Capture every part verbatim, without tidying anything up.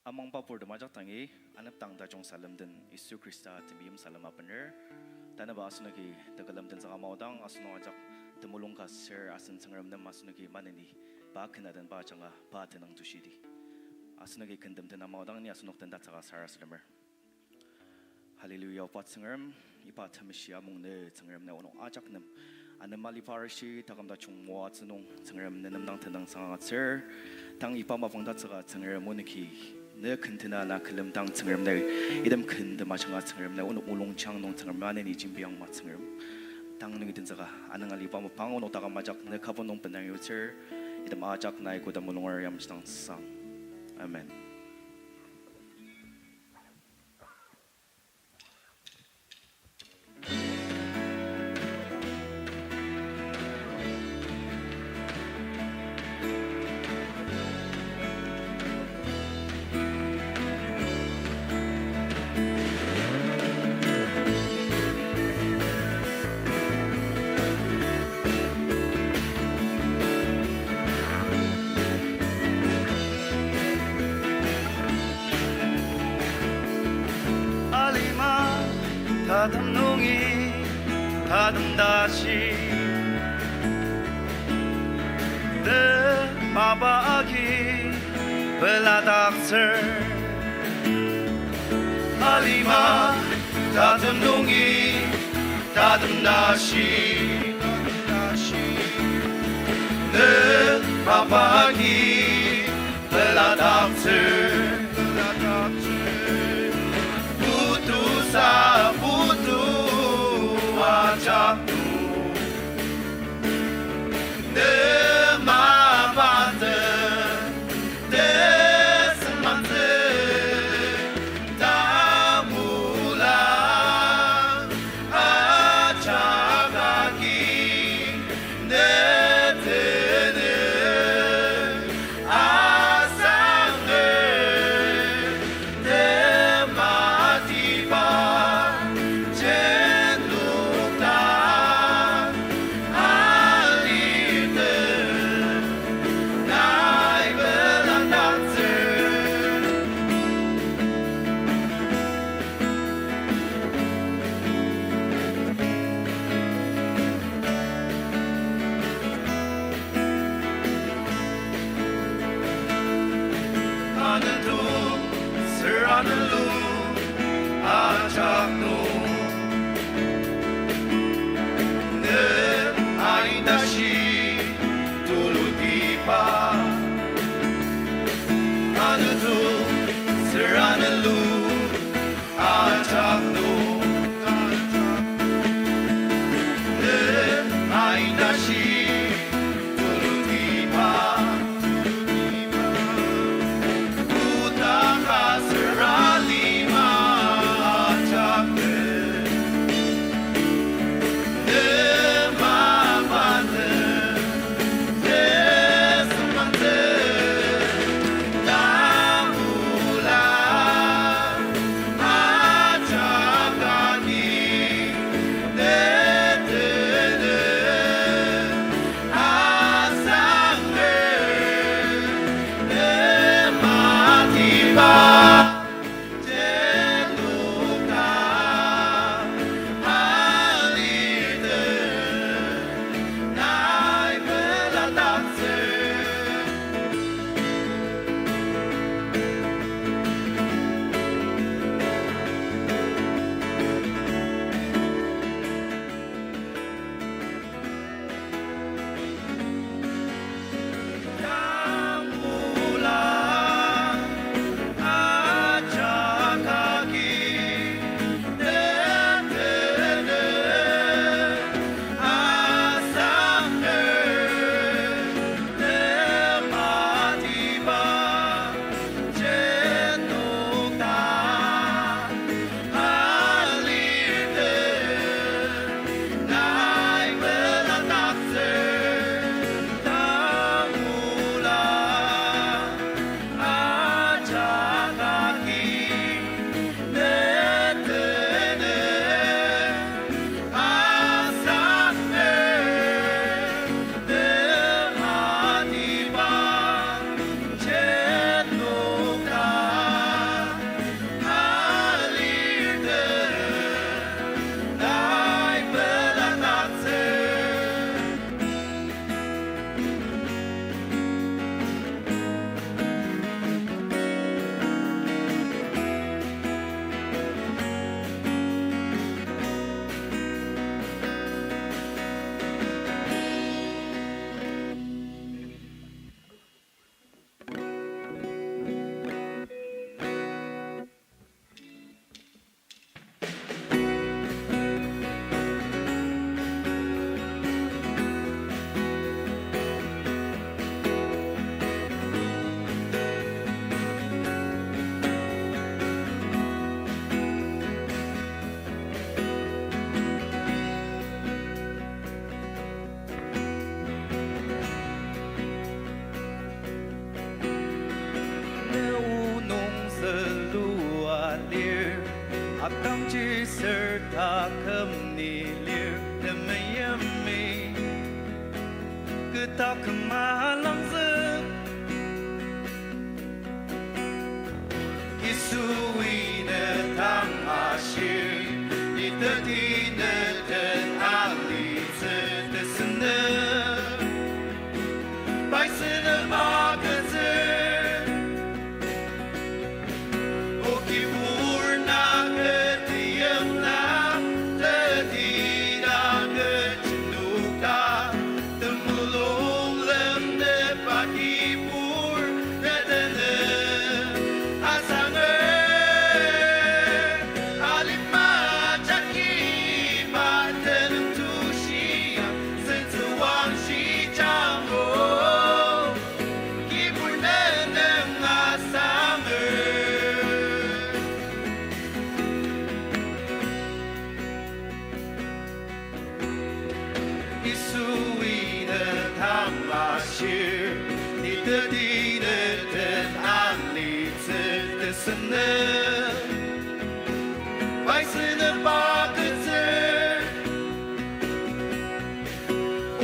Amangba purtem ajak dangi, anepdang tajung salem den Yisu Khrista temeim salem abener. Tanüba asenoki tekülem tenzüka maodang, asenok ajak temulung ka ser asen Tsüngrem nem asenoki maneni, pa ken adenba ajanga pa tenüng tushidi. Asenoki kentem tena maodang ni asenok tendatsüka sarasademer. Hallelujah, Oba Tsüngrem, iba temeshi amung ne Tsüngrem ne onok ajak nem. Anema aliba arishi taküm tajung moatsü nung Tsüngrem ne nem dang tenüngsang agütsür. Tang iba mapang tatsüka Tsüngrem onoki ne ken tena na külemdang Tsüngrem ne item ken tema ajanga Tsüngrem ne onok mulungjang nung Tsüngrem maneni jembiang ma Tsüngrem. Tang nungi tenzüka anüng aliba mapang onok taküm ajak ne kübok nung bendang yutsür. Item ajak nai koda mulunger yamjidang sang. Amen. Alima tatem nungi tatem tashi, ne mapa agi peladaktsür. Alima tatem nungi tatem tashi, ne mapa agi peladaktsür. Putusa putu ajak nung, ne mapa den tesemantsü tamula ajak agi ne tenü asanger. Tematiba jenokta aliter nai peladaktsür. Anentu, sür anelu, ajak nung, ne ain tashi tulutiba. Anentu, sür anelu, ajak nung, ne ain tashi tulutiba. Kotaka sür alima ajak nung, Ser taküm ni lir temeim, kü taküm alangzük. Yisui ne tang ashir, ni teti ne den alitsü tesünü. Pai sünü magütsür, o kibur na kü teimla, teti na kü jenokta, temulung lemtetba kibur ne tenü asanger. Alima jagi pa tenüng tushia, sentsüwangshi jangbo, kibur ne nung asanger. Yisui ne tang ashir, ni teti ne den alitsü tesünü. Pai sünü magütsür,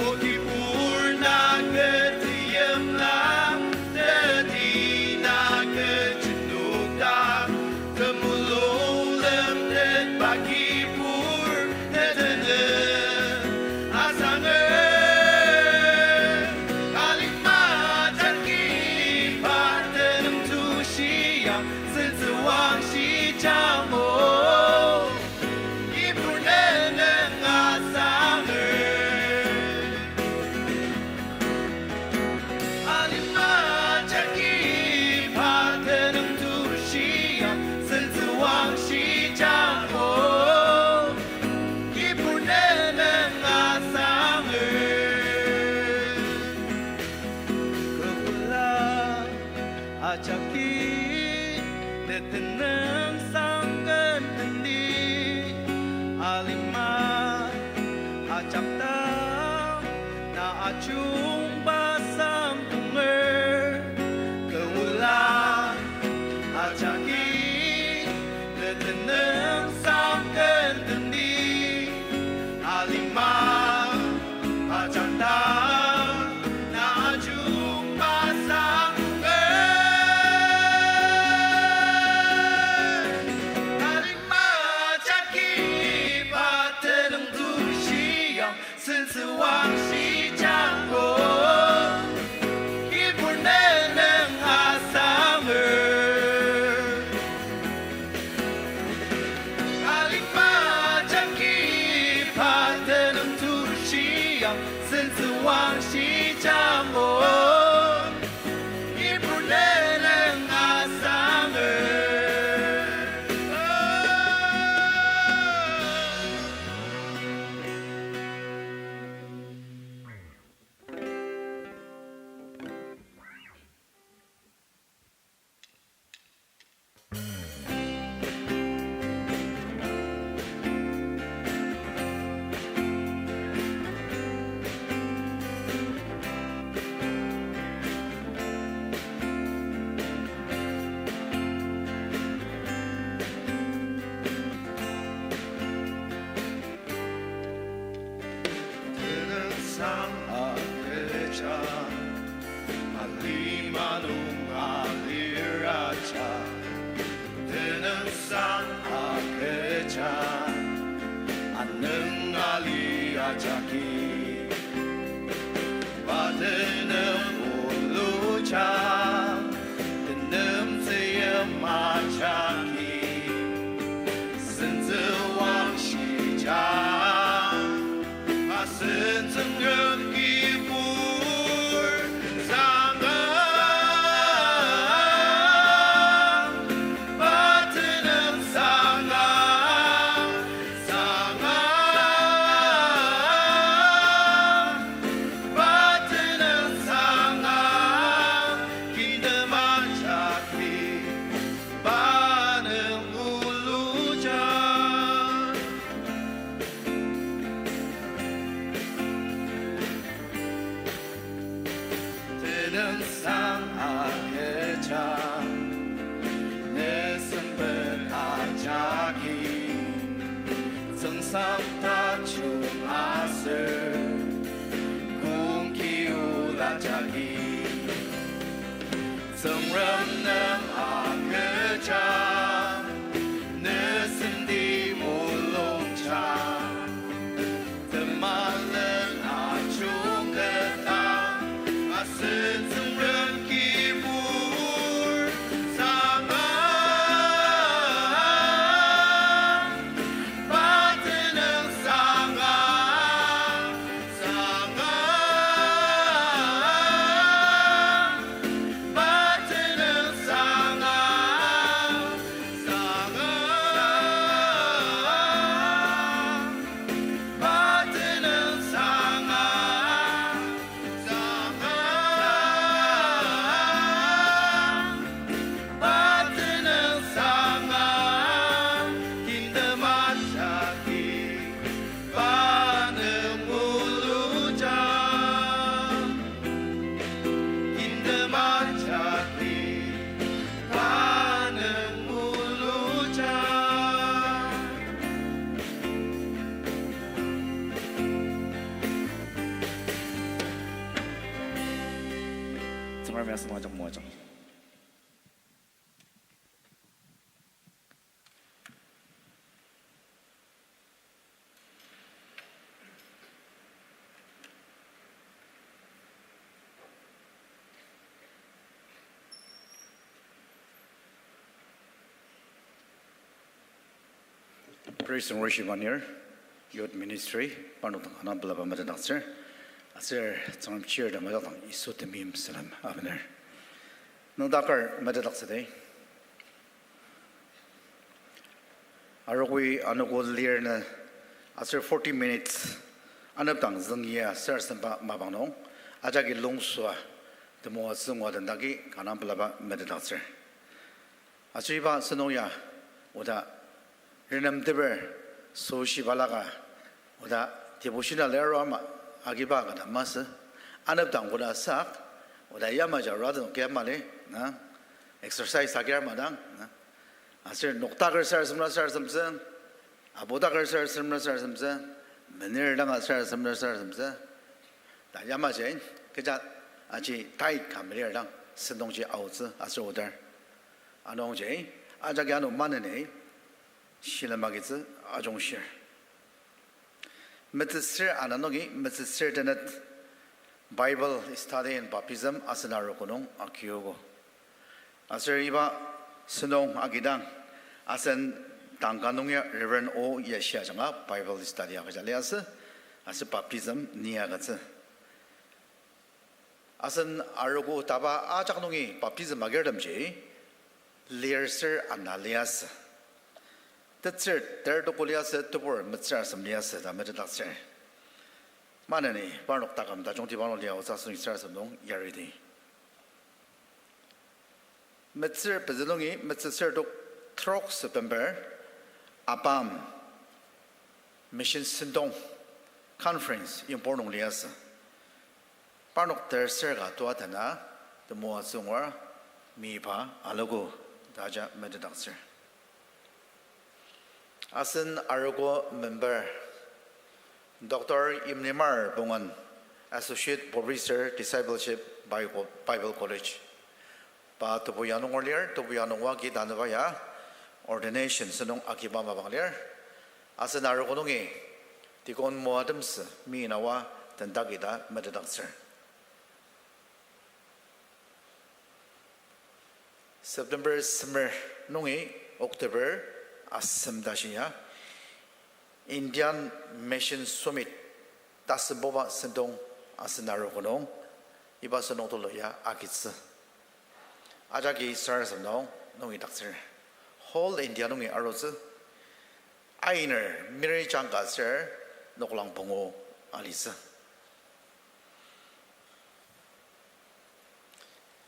o kibur na kü teimla, teti na kü jenokta, temulung lemtetba kibur ne tenü asanger. Alima jagi pa tenüng tushia, sentsüwangshi jangbo, kibur ne nung asanger. Alima jagi pa tenüng tushia, sentsüwangshi jangbo, kibur ne nung asanger. Kü ola ajaki ne tenüngsang ken tendi, alima ajak dang na ajungba samtonger. Kü ola ajaki ne tenüngsang ken tendi, alima ajak dang na ajungba samtonger. Alima jagi pa tenüng tushia, sentsüwangshi jangbo, kibur ne nung asanger. Alima jagi pa tenüng tushia, sentsüwangshi jangbo, kibur ne nung asanger. Tenüngsang akecha, alima nung alir ajak. Tenüngsang akecha, anüng ali ajaki. Pa tenüng oluja, tenem tsüyim ajaki. Sentsüwangshi ja, asen tsüngrem kibur sanga, pa tenüng sanga, sanga, pa tenüng Sangta chunga ser, kongki ola jagi. Tsüngrem nem agüja, ne sendi mulungja. Temalen ajungketa, asen Tsüngrem kibur sanga, pa tenüng sanga, sanga, pa tenüng sanga, sanga, pa tenüng sanga, sanga, pa tenüng sanga, kingdom ajaki, pa nüng muluja. Kingdom ajaki, pa nüng muluja. Tsüngremi asüngdang ajak moajang. Praise and worship anir, youth ministry, parnok dang kanga pelaba metetdaktsür. Aser Tsüngrem chir dang ajak dang Yisu temeim salem abener. Nüngdaker metetdaktsüdi. Arogoi anogo lir nü aser forty minutes anepdang züngyia sarasademba mapang nung, ajaki lungsua temoatsü ngua den dagi kanga pelaba metetdaktsür. Aser iba sentong ya, oda renemteper süshibalaka, oda devotional lir ama agiba kata masü, anepdang koda sak, oda yamaji arua den kia mali, na, exercise agir ama dang, na. Aser noktaker sarasademla sarasademtsü, abotaker sarasademla sarasademtsü, mener danga sarasademla sarasademtsü. Ta yamaji, kecha aji tight ka melir dang sentongji aotsü aser odar. Anungji, ajaki ano maneni shilem agitsü ajungshir. Metsüsür ana nungi metsüsür tenet Bible study and baptism asen arogo nung akiogo. Aser iba sentong agidang asen tangka nung ya Reverend O Yashi ajanga Bible study agüja liasü, aser baptism ni agütsü. Asen arogo taba ajak nungi baptism agirtemji, lir ser ana liasü. Tetsür ter toko liasü, tebur metsür asem liasü ta metetdaktsür. Maneni parnok taküm tajungtiba nung lia otsü asoshi sarasadem nung yaridi. Metsür pezü nungi metsür ser tok trok September, ABAM Mission Sentong Conference Yimphor nung liasü. Parnok ter ser ka tua tena temoatsü ngua miba alugo ta aja metetdaktsür. Asen arogo member, Doctor Imlimar Bongan, Associate Professor, Discipleship, Bible, Bible College. Pa tebu ya nung lir, tebu ya nung oa ki tanüba ya ordination sentong agiba mapang lir. Asen arogo nungi deacon moatemsü mi nawa tendaki ta metetdaktsür. September semer nungi October asem tashi ya Indian Mission Summit tasembuba sentong asen arogo nung, iba sentong tulu ya agitsü. Ajaki sarasadem nung nungi daktsür. Whole India nungi arutsü. Ainer miri jangka ser noklang pungu alitsü.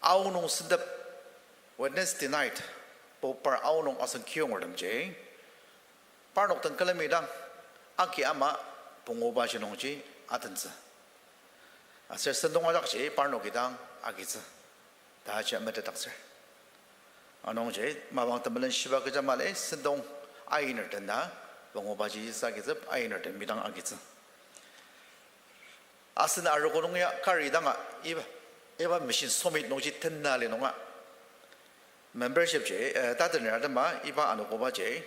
Aonung sentep Wednesday night, bupar aonung asen kiyongertemji, parnok den külemi dang, aki ama punguba ji nungji atentsü. Aser sentong ajakji parnoki dang agitsü ta aji metetdaktsür. Anungji mapang temelen shiba kecha mali sentong ainer tena Pungubaji sakitsü, ainer den midang agitsü. Asen arogo nung ya kari danga iba, iba mission summit nungji tena li nunga membership ji, eh, tatener atema iba anogobaji,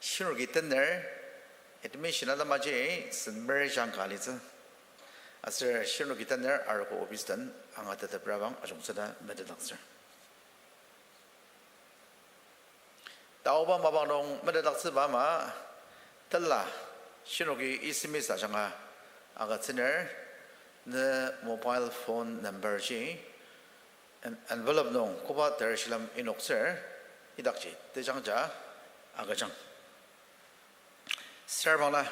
shinoki tener, admission atemaji, sen mer jangka litsü. Aser shinoki tener arogo office den angateteprabang ajungtsü ta metetdaktsür. Taoba mapang nung metetdaktsüba ama, tela, shinoki S M S ajanga agütsüner, ne mobile phone number ji, en-, envelope nung koba ter shilem inoktsür, idakji tejangja agüjang. Serbangla,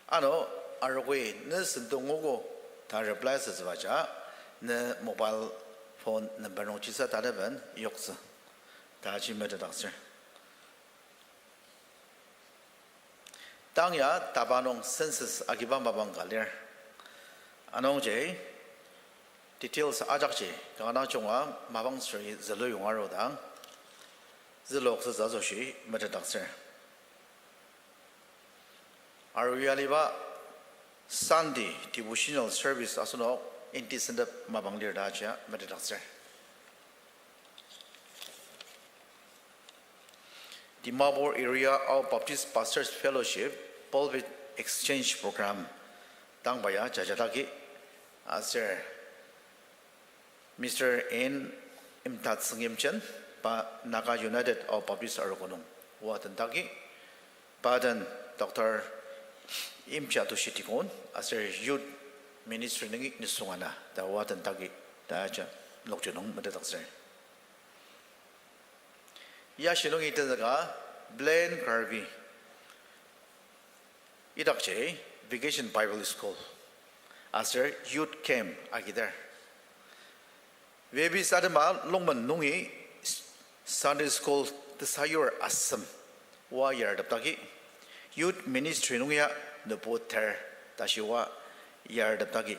ano, arogoi ne sentong nguogo ta reply asütsübaja, ne mobile phone number nung jisa tatepen yoktsü, ta ji metetdaktsür. Tang ya taba nung census agiba mapang ka lir. Anungji details ajakji kanga junga mapang sür züluyong arudang, züloktsütsü asoshi metetdaktsür. Aru aliba Sunday devotional service asenok inti sentep mapang lir ta ajia metetdaktsür. Dimapur Area Ao Baptist Pastors Fellowship Pulpit Exchange Program tangba ya jajadaki aser Mister N. Imtatsüng Yimchen, pa Naga United Ao Baptist Arogo nung oa tendaki, pa den Doctor Imcha Toshi Tikon aser Youth Ministry nungi nisung ana ta oa tendaki ta aja nokji nung metetdaktsür. Yashi nungi tenzüka Blaine Garvey, idakji Vacation Bible School aser Youth Camp agiter. Vebis atema Longmen nungi Sunday School tesayur asem oa yartepdaki, Youth Ministry nungi ya nübo ter tashi oa yartepdaki.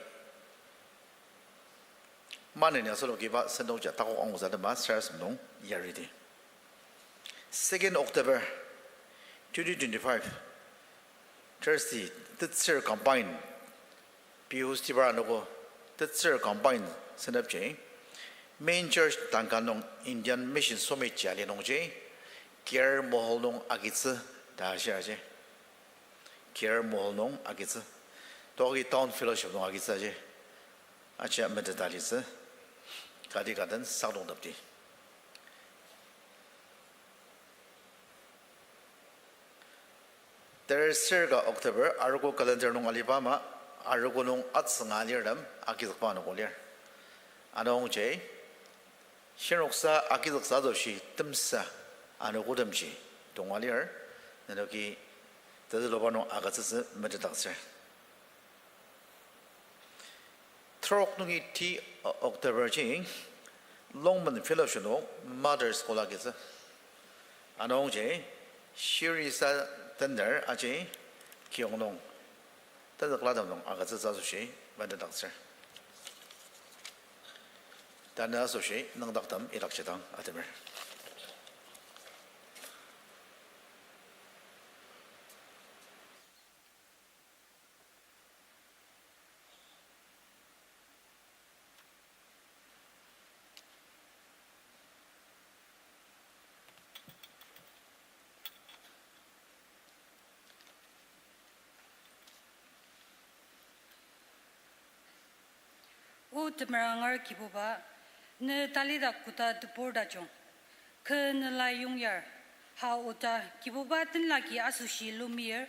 Maneni asenoki iba sentongji takok angutsü atema sarasadem nung yaridi. Second October twenty twenty-five, Thursday, tetsür combine, Bihus Tibara anogo, tetsür combine sentepji, main church tanka nung Indian Mission Summit ji ali nungji, Care Mohol nung agitsü ta shir aji. Care Mohol nung agitsü. Toki Town Fellowship nung agitsü aji. Aji meteta litsü. Kati ka den sakdongtepdi. Ter sür ka October, arogo calendar nung aliba ama, arogo nung atsünga alirtem agizükba anogo lir. Anungji, shinoksa agizüksa asoshi temsa anogotemji tonga lir, nenoki tezüluba nung agütsütsü metetdaktsür. Trok nungi ti October ji Longmen Fellowship nung Mother's Call agitsü. Anungji shirisa tener aji kiyong nung tenzüklatem nung agütsütsü asoshi metetdaktsür. Tanü asoshi nüngdaktem idakjidang atemer. O temeranger Kibuba, ne talidak koda tebur tajung, kü nela yongyar, hao oda Kibuba tenlaki asoshi lumir,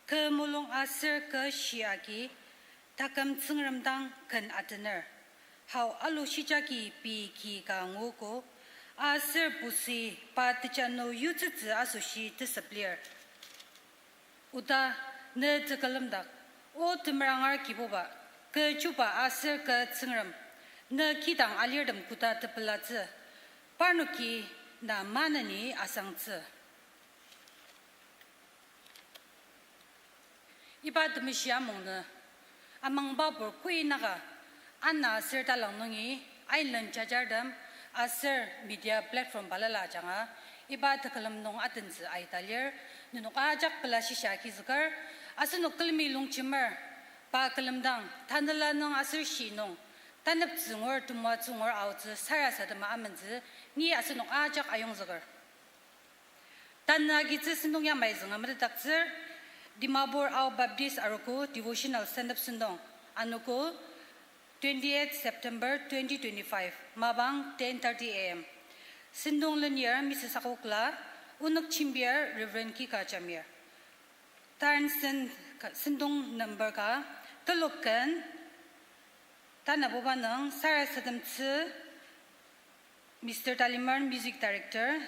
kü mulung aser kü shi agi, taküm Tsüngrem dang ken atener. Hao alu shijagi pei ki ka nguogo, aser pusi pa tejano yutsütsü asoshi tesep lir. Oda ne tekülemdak, O temeranger Kibuba, kü chuba aser kü Tsüngrem, ne kidang alirtem koda tepelatsü, parnoki na maneni asangtsü. Iba temeshi amungnü, amangbabur kui naka, ana aser talang nungi, ain len jajartem, aser media platform balala ajanga, iba tekülem nung atentsü aita lir, Nenok ajak pela shisa agizüker, asenok külemi longjemer, pa külemdang, tanela nung aser shi nung, tanep tsüngur temoatsü ngur aotsü sarasadema amentsü, ni asenok ajak ayongzüker. Tanü agitsü sentong yamai zünga metetdaktsür, Dimapur Ao Baptist Arogo Devotional Stand-up Sentong, anogo, twenty-eighth September twenty twenty-five, mapang ten thirty A M. Sentong lenir Missus Akokla, onük jembir Reverend Kika Jamir. Tarn sen-, ka-, sentong number ka, telok ken, tanabuba nung sarasademtsü, Mister Talimer, Music Director,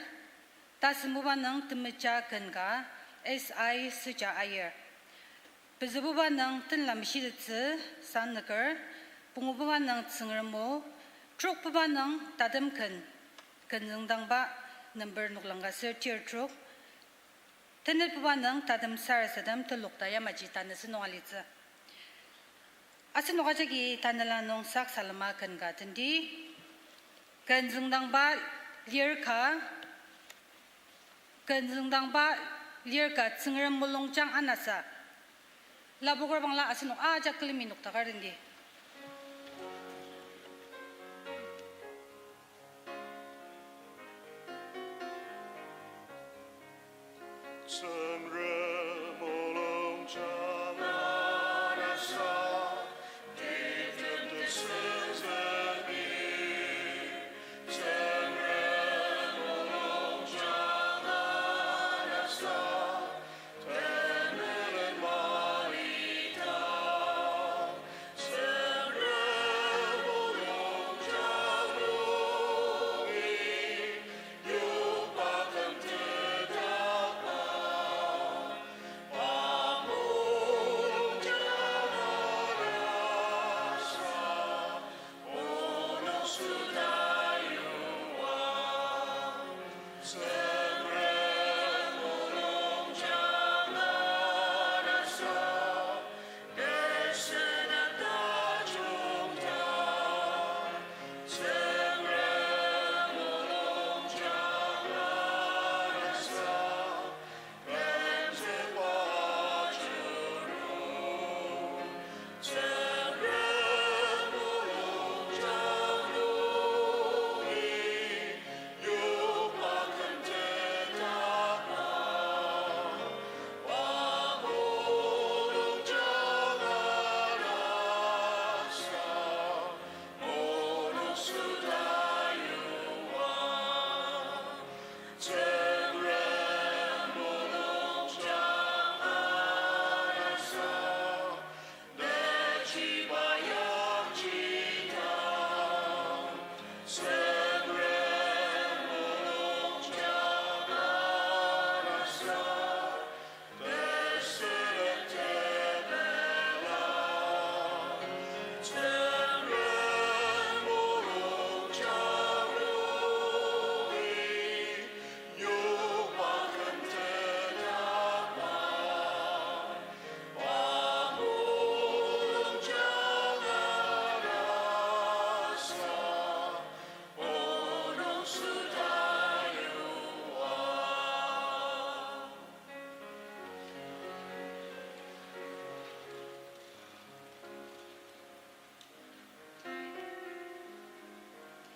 tasembuba nung temeja ken ka, S I Seja Aier. Pezübuba nung tenla meshitettsü, sang nüker, pungububa nung Tsüngrem o, trokbuba nung tatem ken, ken züngdangba number noklang ka ser tir trok. Tenetbuba nung tatem sarasadem telok ta yamaji tanü sentong alitsü. Asenok ajaki tanela nung sak salema ken ka tendi. Ken züngdangba lir ka, ken züngdangba lir ka Tsüngrem Mulungjang Anasa. Lapoker bangla asenok ajak külemi noktakar tendi. Tsüngrem mulungjang anasa, titip tesenzemi. Tsüngrem mulungjang anasa,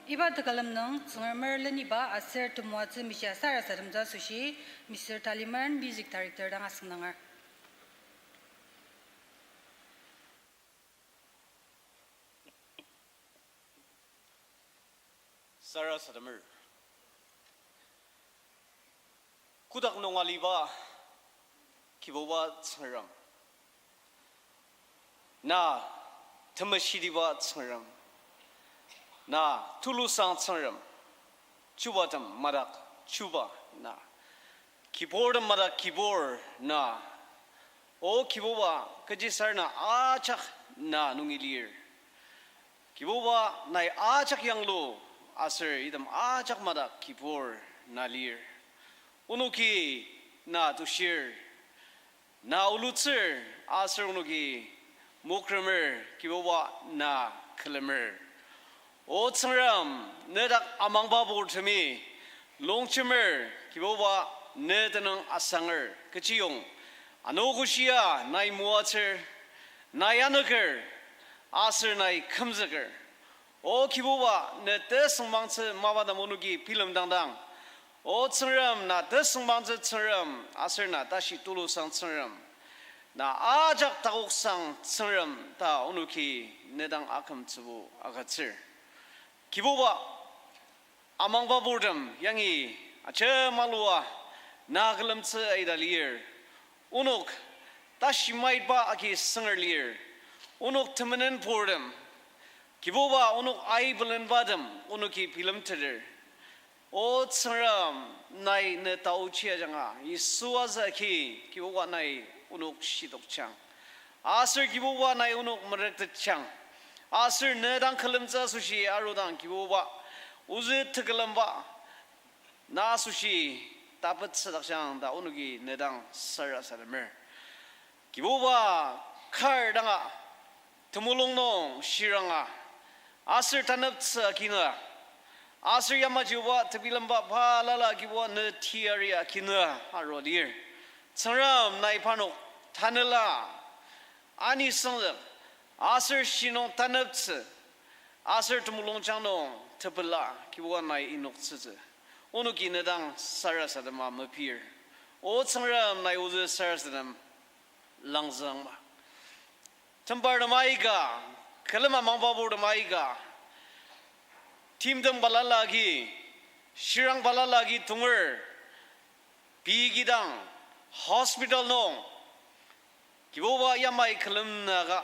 Iba tekülem nung Tsüngremer leniba aser temoatsü mishia sarasademtsü asoshi Mister Talimer, Music Director dang asüngdanger. Sarasademer. Kotak nung aliba Kibuba Tsüngrem, na temeshitiba Tsüngrem, na tulusang Tsüngrem, chubatem madak chuba na, kiburtem madak kibur na. O Kibuba, kechisar na ajak na nungi lir. Kibuba, nai ajak yanglu, aser item ajak madak kibur na lir. Onoki na tushir, na olutsür, aser onoki mokremer, Kibuba na külemer. O Tsüngrem, nedak amangba purtemi longjemer, Kibuba, ne tenüng asanger, kechiyong anogoshia nai moatsür, nai anüker, aser nai kümzüker. O Kibuba, ne tesüngmangtsü mapa nem onoki bilemdangdang. O Tsüngrem, na tesüngmangtsü Tsüngrem, aser na tashi tulusang Tsüngrem. Na ajak takoksang Tsüngrem ta onoki ne dang akümtsübo agütsür. Kibuba, amangba purtem yangi ajemalua na külemtsü aida lir. Onok tashi maitba agi sünger lir. Onok temenen purtem, Kibuba, onok aibelenbatem onoki bilemteter. O Tsüngrem, nai ne taochi ajanga Yisu azü agi, Kibuba, nai onok shidokjang. Aser Kibuba, nai onok merektetjang. Aser ne dang külemtsü asoshi arudang, Kibuba, ozü tekülemba na asoshi tapettsüdakjang ta onoki ne dang sarasademer. Kibuba, kar danga temulung nung shiranga, aser taneptsü akinü, aser yamajiba tebilemba balala Kibuba ne teyari akinü arua lir. Tsüngrem, nai parnok tanela, anisüngzük, aser shinung taneptsü, aser temulungjang nung tepela Kibuba nai inoktsütsü, onoki ne dang sarasadema mepir. O Tsüngrem, nai ozü sarasadem langzüangma. Tembartem aika, külem amangba purtem aika, timtem balala agi, shirang balala agi tonger, pei kidang, hospital nung, Kibuba, yamai külemnüka,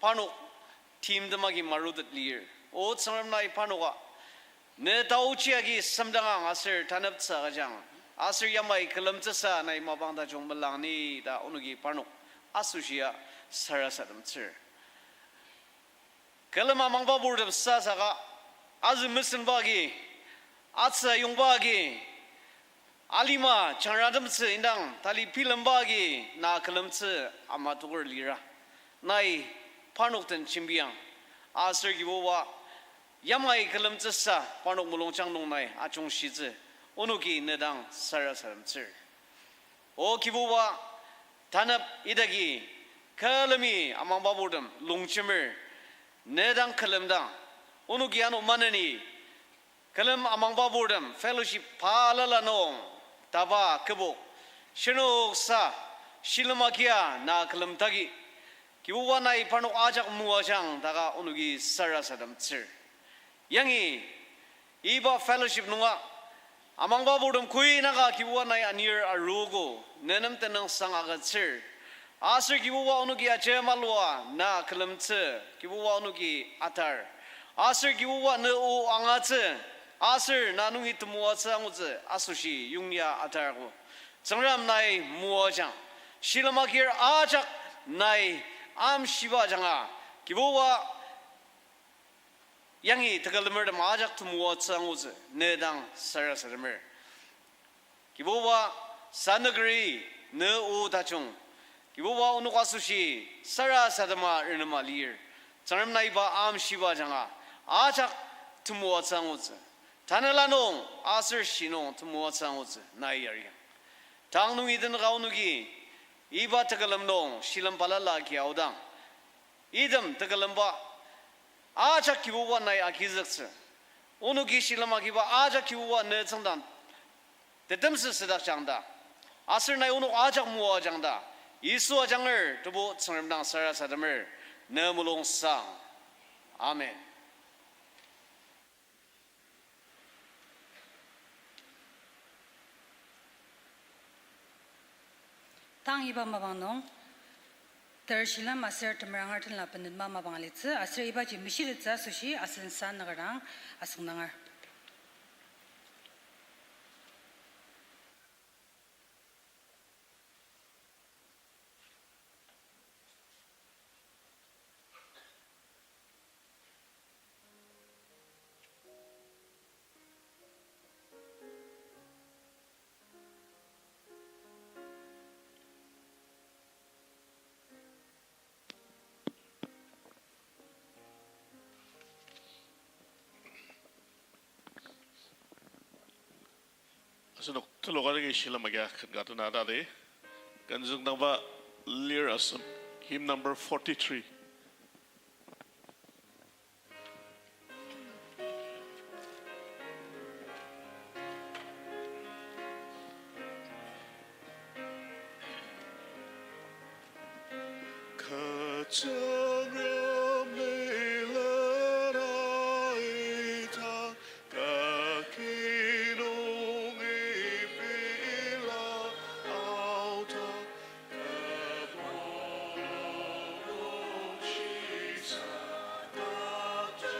parnok timtem agi marutet lir. O Tsüngrem, nai parnoka ne taochi agi semdangang aser taneptsü agüjang, aser yamai külemtsüsa nai mapang tajung melangni ta onoki parnok asoshia sarasademtsür. Külem amangba purtem sasaka, azü mesenba agi, atsü ayongba agi, alima jangratemtsü indang tali bilemba agi na külemtsü ama toker lira. Nai parnok den jembiang. Aser Kibuba, yamai külemtsüsa parnok mulungjang nung nai ajungshitsü, onoki ne dang sarasademtsür. O Kibuba, tanep idaki külemi amangba purtem longjemer ne dang külemdang, onoki ano maneni külem amangba purtem fellowship balala nung taba kübok shinoksa shilem agia na külemdaki, Kibuba, nai parnok ajak moajang taka onoki sarasademtsür. Yangi iba fellowship nunga amangba purtem koi naka Kibuba nai anir arogo, nenem tenüngsang agütsür. Aser Kibuba onoki ajemalua na külemtsü, Kibuba onoki atar. Aser Kibuba ne o angatsü, aser na nungi temoatsü angutsü asoshi yongya atargo. Tsüngrem nai moajang, shilem agir ajak nai amshiba ajanga, Kibuba yangi tekülemertem ajak temoatsü angutsü ne dang sarasademer. Kibuba sanükeri ne o tajung, Kibuba onok asoshi sarasadema renema lir. Tsüngrem nai iba amshiba ajanga ajak temoatsü angutsü. Tanela nung aser shi nung temoatsü angutsü nai yariang. Tang nungi tenüka onoki iba tekülem nung shilem balala agi aodang, item tekülemba ajak Kibuba nai agizüktsü. Onoki shilem agiba ajak Kibuba ne tsüngdang tetemsü südakjang ta, aser nai onok ajak moajang ta, Yisu ajanger Tebu Tsüngrem dang sarasademer, ne mulungsang. Amen. Tang iba mapang nung, ter shilem aser temeranger tenla penetma mapang alitsü, aser ibaji meshitettsü asoshi asen sa nüker dang asüngdanger. Asenok tulu ka nungi shilem agi ken ka tena tadi. Ken züngdangba lir asem, hymn number forty-three. Kü Tsüngrem lilen aita, kü kinungi pila aota, kü mulung nungji sadakja.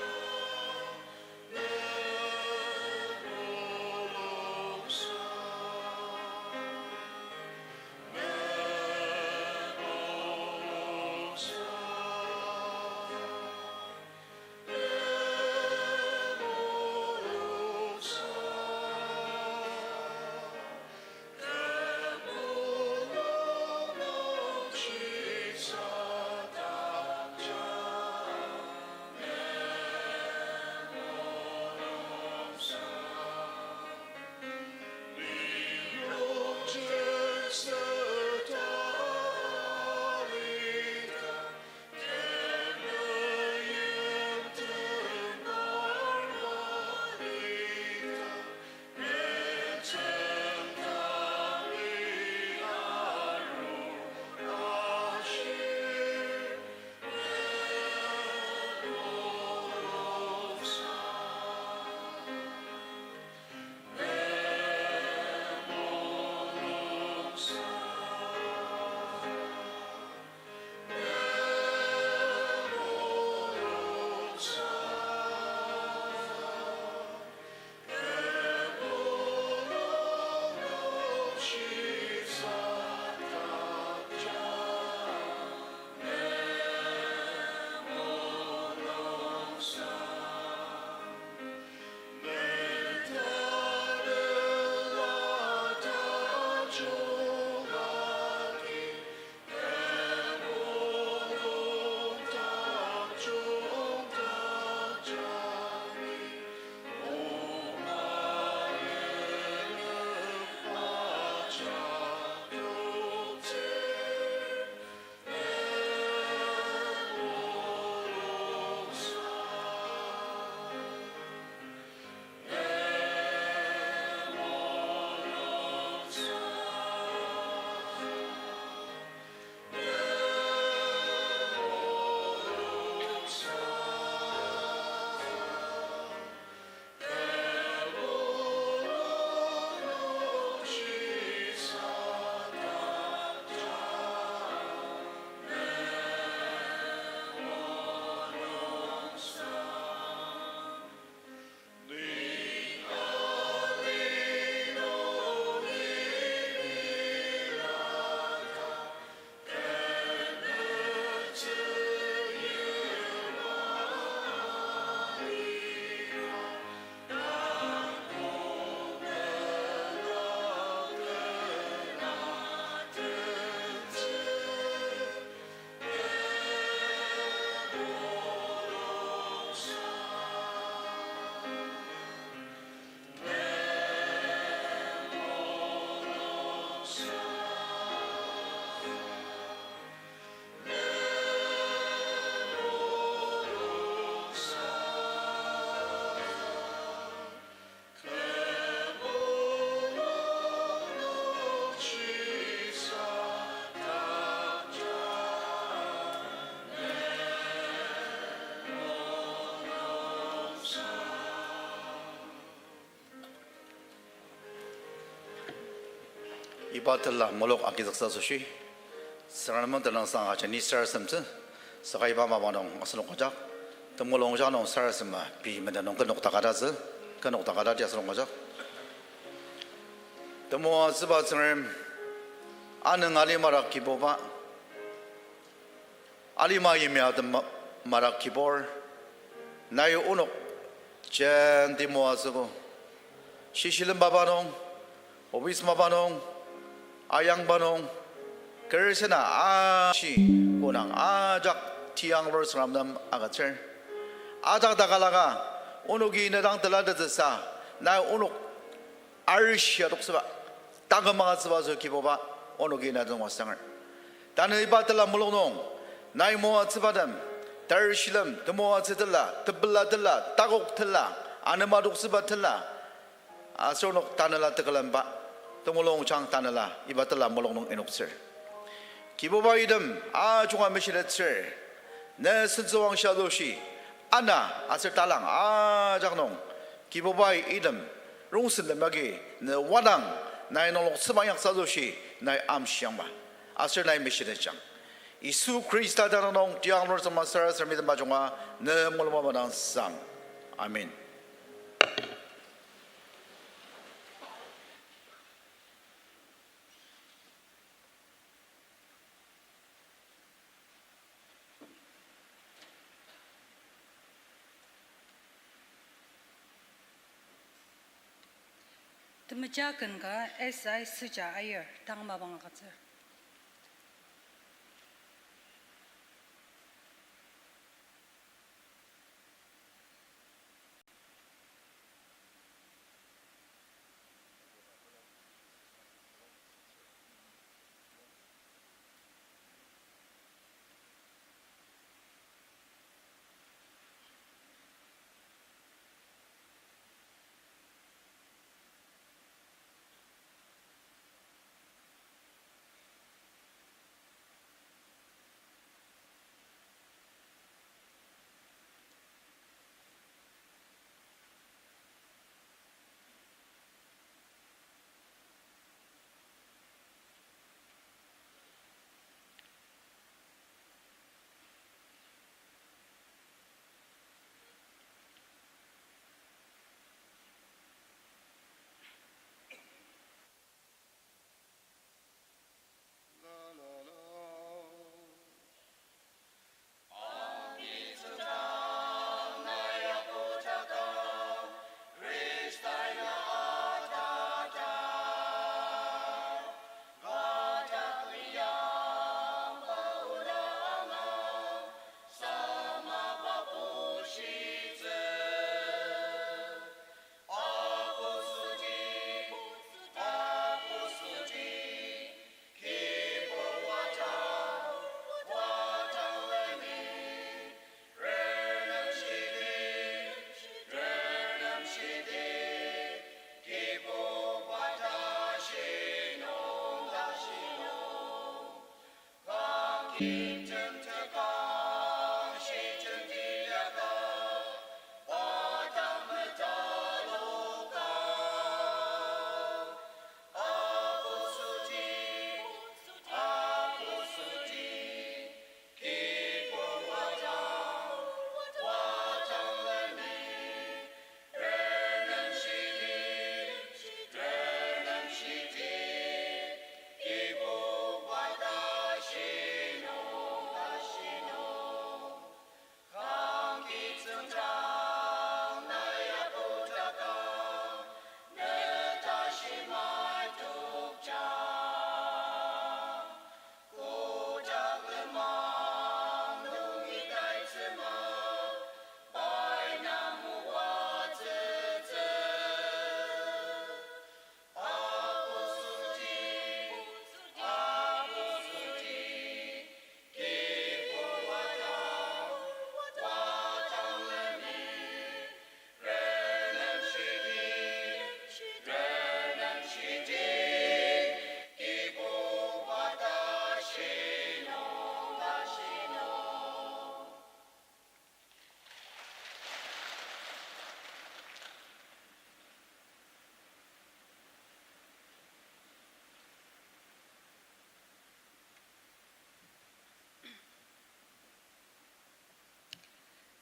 Iba tela mulok agizüksa asoshi, Tsüngrem tenüngsang ajani sarasademtsü, saka iba mapa nung asenok ajak, temulung ja nung sarasadema pei menden nung kü nokdakadatsü, kü nokdakadati asenok ajak. Temoatsüba Tsüngrem, anüng alima dak Kibuba, alima yimya tem ma-, madak Kibur, nai onok jenti moatsüogo. Shishilemba nung, office mapa nung, ayangba nung, kerisena ashi konang ajak tianglur Tsüngrem nem agütsür. Ajak takalaka, onoki ne dang telatettsüsa, nai onok arishi adoktsüba, taküm agütsüba asoshi Kibuba, onoki na tenüng asanger. Tanü iba tela mulung nung, nai moatsübatem, tarishilem, temoatsü tela, tepela tela, takok tela, anema adoktsüba tela, aser onok tanela tekülemba, temulung jang tanela iba tela mulung nung inoktsür. Kibubai item ajunga meshitettsür, ne sentsüwangshi asoshi, ana aser talang ajak nung, Kibubai item rongsenlem agi ne wadang, nai nungloktsüba inyaktsü asoshi nai amshiangma, aser nai meshitetjang. Yisu Khrista tenüng nung tiang nurtsüma sarasademi tem ajunga ne mulung mapa dang sang. Amen. Temeja ken ka S I Süja Aier, tang mapang agütsür.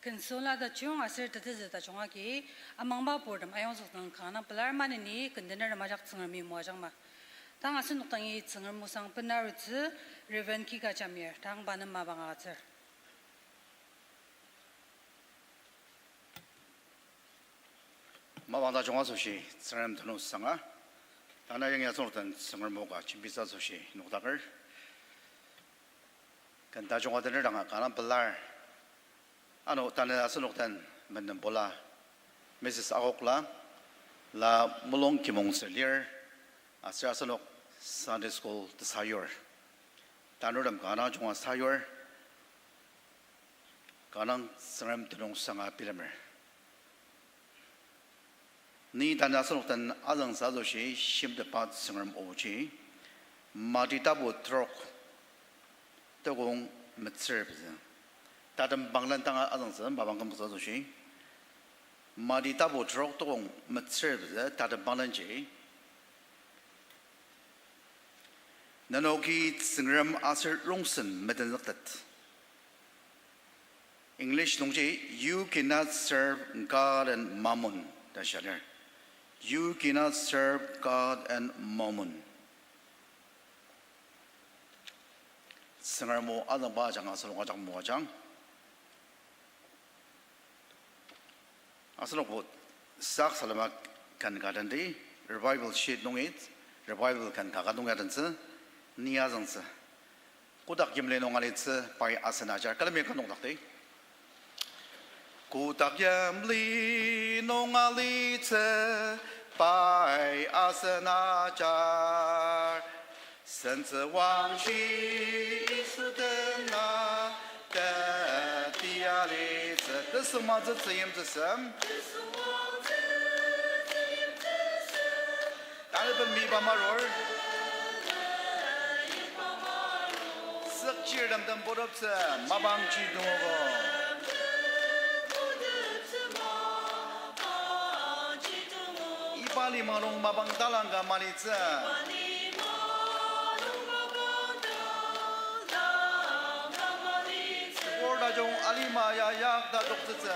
Ken süla tajung aser tetezü tajung agi, amangba purtem ayongzük nung kanga pelar maneni kendener majak Tsüngremi moajangma. Tang asenok dangi Tsüngrem osang benarutsü Reverend Kika Jamir, tang pa nem mapang agütsür. Mapang tajung asoshi Tsüngrem tenüng sanga, tanü yangi asenok den Tsüngrem o ka jembitsü asoshi nokdaker. Ken tajung adener danga kanga pelar. Ano tanü asenok den menden pula, Missus Akokla, La mulung kibong ser lir, aser asenok Sunday school tesayur. Tanurtem kanga junga sayur, kanga Tsüngrem tenüng sanga bilemer. Ni tanü asenok den azüngtsü asoshi shimtetba Tsüngrem oji, Mati tapu trok, tokong metsür pezü. Tatembanglen tanga azüngtsü mapang kümzüktsü asoshi, Mati tapu trok tokong metsür pezü tatembanglenji, nenoki Tsüngrem aser rongsen metenzüktet. English nungji, You cannot serve God and mammon, ta shia lir. You cannot serve God and mammon. Tsüngrem o azüngba ajanga asenok ajak moajang. Asenokbo sak salema ken ka tendi, revival sheet nungi, revival ken ka ka nungi adentsü, ni azüngtsü. Kotak yimli nung alitsü pai asen ajar, külemi ka nokdakti. Kotak yimli nung alitsü pai asen ajar, sentsü wangshi Yisu dena teti alitsü. Tesüngmangtsü tzüyimtsüsem. Tanü ben miba marur. Sükchirtem den puteptsü mapangji tungogo. Iba lima nung mapang talangka malitsü. Kor tajung alima ya yakta toktsütsü.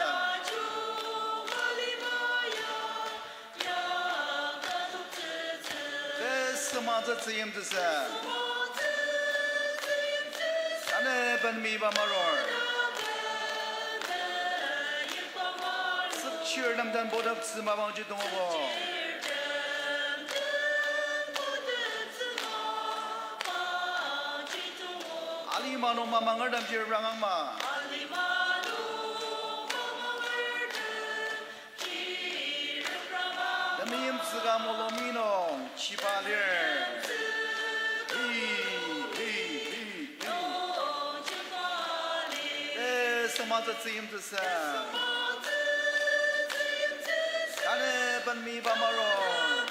Tesüngmangtsü tzüyimtsüsü. Tanü ben miba marur. Sükchirtem den puteptsü mapangji tungogo. Alima nung mamangertem chirprang angma. Temeim tsüka molomi nung chiba lir. Hi, hi, hi, hi. Tesüngmangtsü tzüyimtsüsü. Tanü ben miba marur.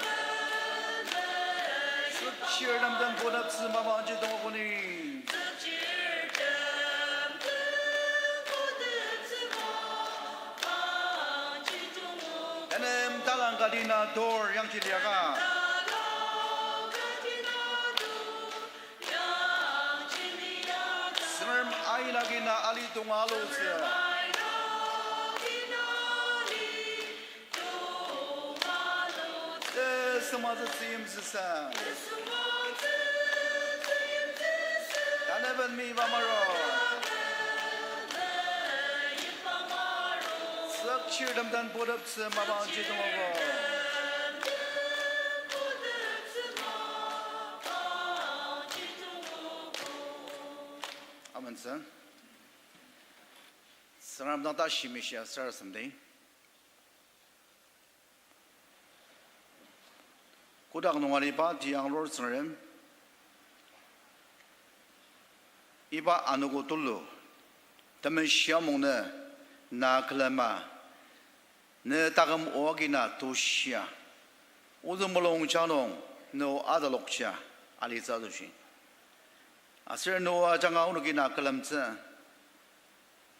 Sükchirtem den puteptsü mapangji tongokuni. Enem talang kadina tor yangji liaka. Tsüngrem ain agi na ali tonga alutsü. Tesüngmangtsü tzüyimtsüsa. Tanü ben miba marur. Sükchirtem den puteptsü mapangji tongogo. Amentsü. Tsüngrem dang ta shimishia sarasademdi. Kotak nung aliba tianglur Tsüngrem, iba anogo tulu, temeshi amung nü na külema, ne taküm o agi na tushia, ozü mulungjang nung ne o atalokjia alitsü asoshi. Aser ne o ajanga onoki na külemtsü.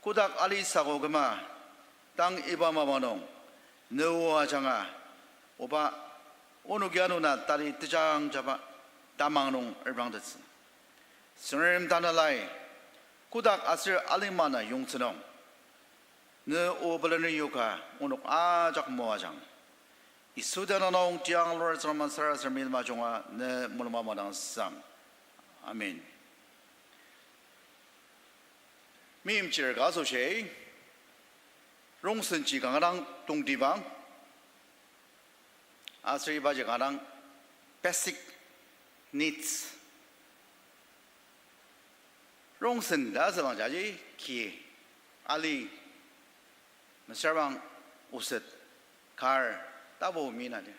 Kotak ali sako küma, tang iba mapa nung, ne o ajanga, oba, onoki ano na tali tejangjaba tamang nung reprangtettsü. Tsüngrem tanelai, kotak aser alima na yongtsü nung, ne o pelaner yoka onok ajak moajang. Yisu tenüng nung tianglur Tsüngrem sarasadem meima junga ne mulungba madang sang. Amen. Meimchir ka asoshi, rongsenji kanga dang tongtibang, aser ibaji kanga dang basic needs. Rongsen ta asübang jaji ki, ali, mesüra bang oset, kar, Tapu mina lir.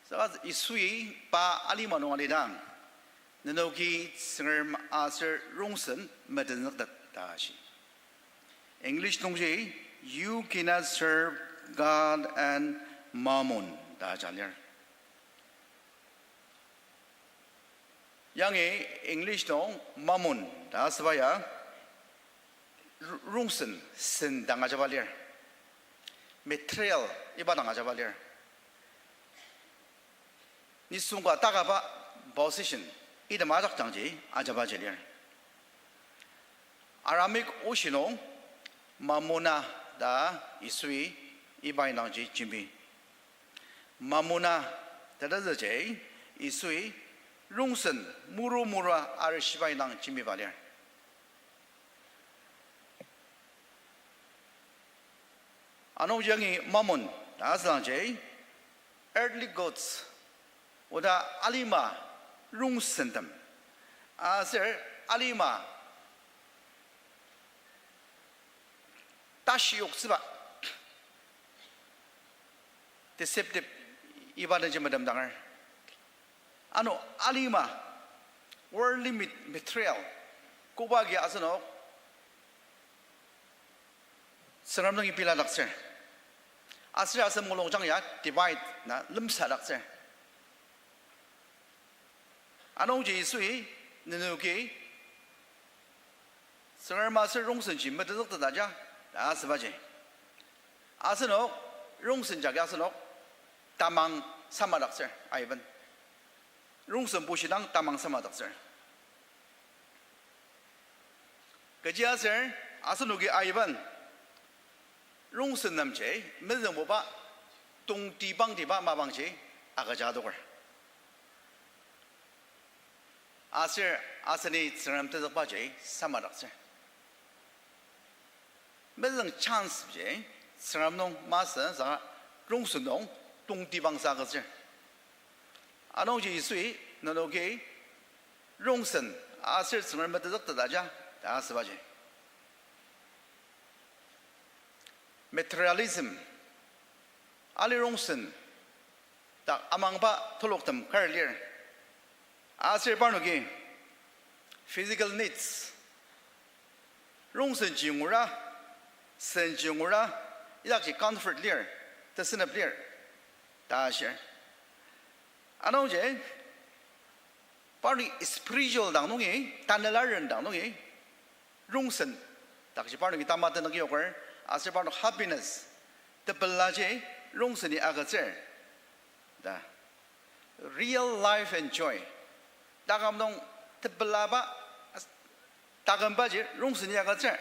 Saka Yisui pa alima nung alidang, nenoki Tsüngrem aser rongsen metenzüktet ta shi. English nungji, You cannot serve God and mammon ta ja lir. Yangi English nung mammon ta asüba ya, r-, rongsen, sen dang ajaba lir. Material iba dang ajaba lir. Nisung ka takaba position, item ajak dangji ajabaji lir. Aramaic oshi nung mamona ta Yisui iba indangji jembi. Mamona tetezüji Yisui rongsen muru mura arishiba indang jembiba lir. Anungji yangi mammon ta asüdangji earthly goods, oda alima rongsentem, aser alima tashi yoktsüba, deceptive, iba denji metemdanger. Ano alima, worldly ma-, material, koba agi asenok Tsüngrem nungi biladaktsür. Aser asen mulungjang ya divide na lemsadaktsür. Anungji Yisui nenoki Tsüngrem aser rongsenji metezükteta ja ta asübaji, asenok rongsen jagi asenok tamang samadaktsür aiben. Rongsen bushidang tamang samadaktsür. Kechiaser asenoki aiben rongsen nemji mezüngbuba tongtibangtiba mapangji agüja adoker. Aser aseni Tsüngrem tezükbaji samadaktsür. Mezüng chance ji Tsüngrem nung masü saka rongsen nung tongtibangsa agütsür. Anungji Yisui nenoki rongsen aser Tsüngrem metezükteta ja ta asübaji. Materialism, ali rongsen dak amangba teloktem kar lir. Aser parnoki physical needs, rongsenji ngura, senji ngura, idakji comfort lir, tesünep lir ta ashir. Anungji parnok spiritual dang nungi, tanela ren dang nungi, rongsen dakji parnoki tamatenük yoker, aser parnok happiness, tepelaji rongseni agütsür ta. Real life and joy. Taküm nung tepelaba, takümbaji rongseni agütsür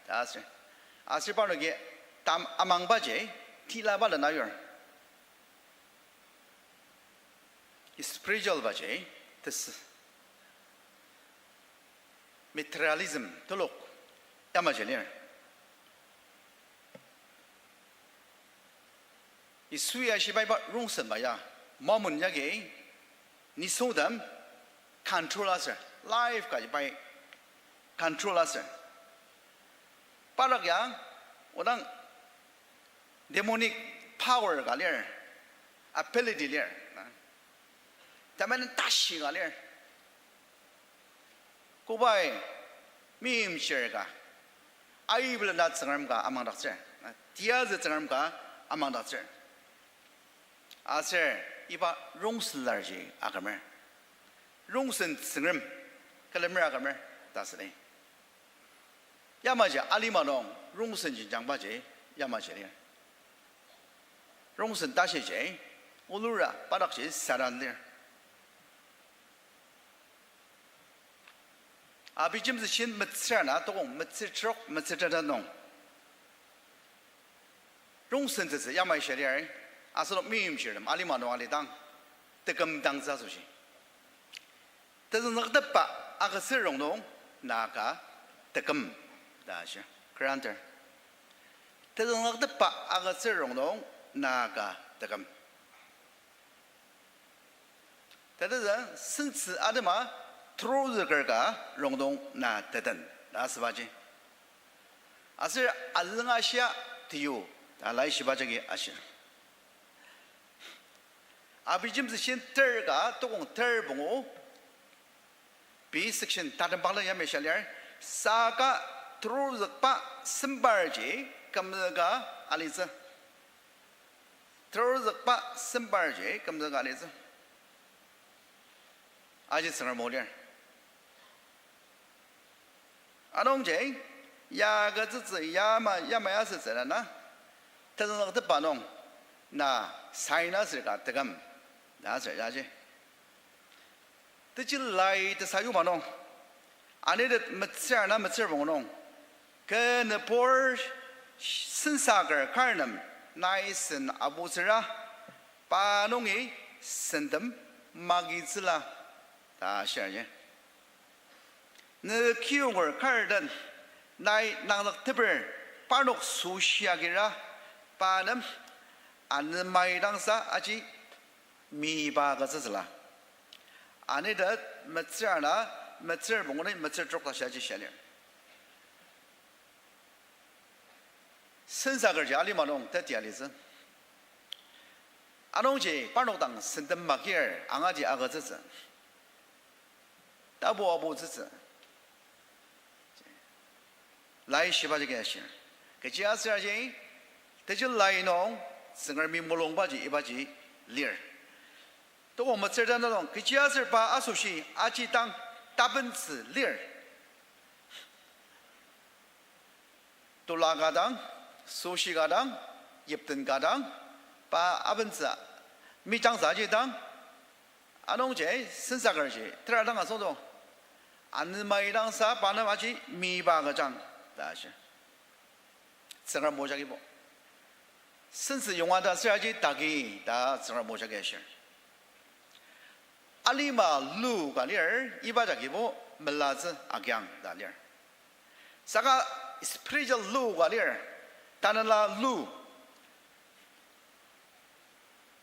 ta aser. Aser parnoki tam amangbaji tilaba lena yur. Spiritual baji tesü. Materialism telok yamaji lir. Yisui ashiba iba rongsenba ya, mammon yagi nisungtem control aser, life ka pai control aser. Padak ya, odang demonic power ka lir, ability lir. Temenen tashi ka lir. Kobai meimchir ka, aibelena Tsüngrem ka amangdaktsür, tiyazü Tsüngrem ka amangdaktsür. Aser iba rongsen larji akümer. Rongsen Tsüngrem külemer akümer ta südi. Yamaji alima nung rongsen jenjangbaji yamaji lir. Rongsen tashiji olura padakji Satan lir. Abijemtsü shin metsür ana tokong metsür trok metsür teta nung rongsen tsütsü yamai shia lir, asenok meimchirtem alima nung alidang, tekümdangtsü asoshi. Tezüngzüktepba agütsür rongnung na ka teküm ta shi. Granter. Tezüngzüktepba agütsür rongnung na ka teküm. Tetezü sentsü atema trozüker ka rongnung na teten ta asübaji. Aser azünga shia teyu Ta laishiba jagi ashir. Abijemtsü shin ter ka tokong ter pungu, B section tatem pangla yamai shia lir, saka terozükba sembarji kümzüka alitsü. Terozükba sembarji kümzüka alitsü. Aji Tsüngrem o lir. Anungji, ya agütsütsü, ya ma, yamai asütsü ta na, tezüngzüktepa nung, na sign aser ka teküm, ta aser yaji. Teji lai tesayuba nung, anitet metsür ana metsür pungu nung, kü nübur sensaker kar nem nai sen abutsüra, pa nungi sentem magitsüla, ta shirji. Ne kiyonger kar den nai nangzükteper parnok süshi agira, pa nem anemaidangsa aji miba agütsütsüla. Anitet metsür ana metsür pungu nung metsür trok ta shia ji shia lir. Sensakerji alima nung teti alitsü. Anungji parnok dang sentem magir angaji agütsütsü, tapu abutsütsü. Laishiba jagi ashir. Kechiaser aji, teji lai nung Tsüngremi mulungbaji ibaji lir. Tokong metsür ta nung, kechiaser pa asoshi aji dang tapentsü lir. Tula ka dang, süshi ka dang, yipten ka dang, pa abentsü, mijangtsü aji dang, anungji sensakerji tera dang asüngdang, anemaidangsa pa nem aji miba agüjang, ta shi. Tsüngrem o jagibo. Sentsü yonga ta sür aji tagi ta Tsüngrem o jagi ashir. Alima lu ka lir, iba jagibo melatsü agiang ta lir. Saka spiritual lu ka lir, tanela lu.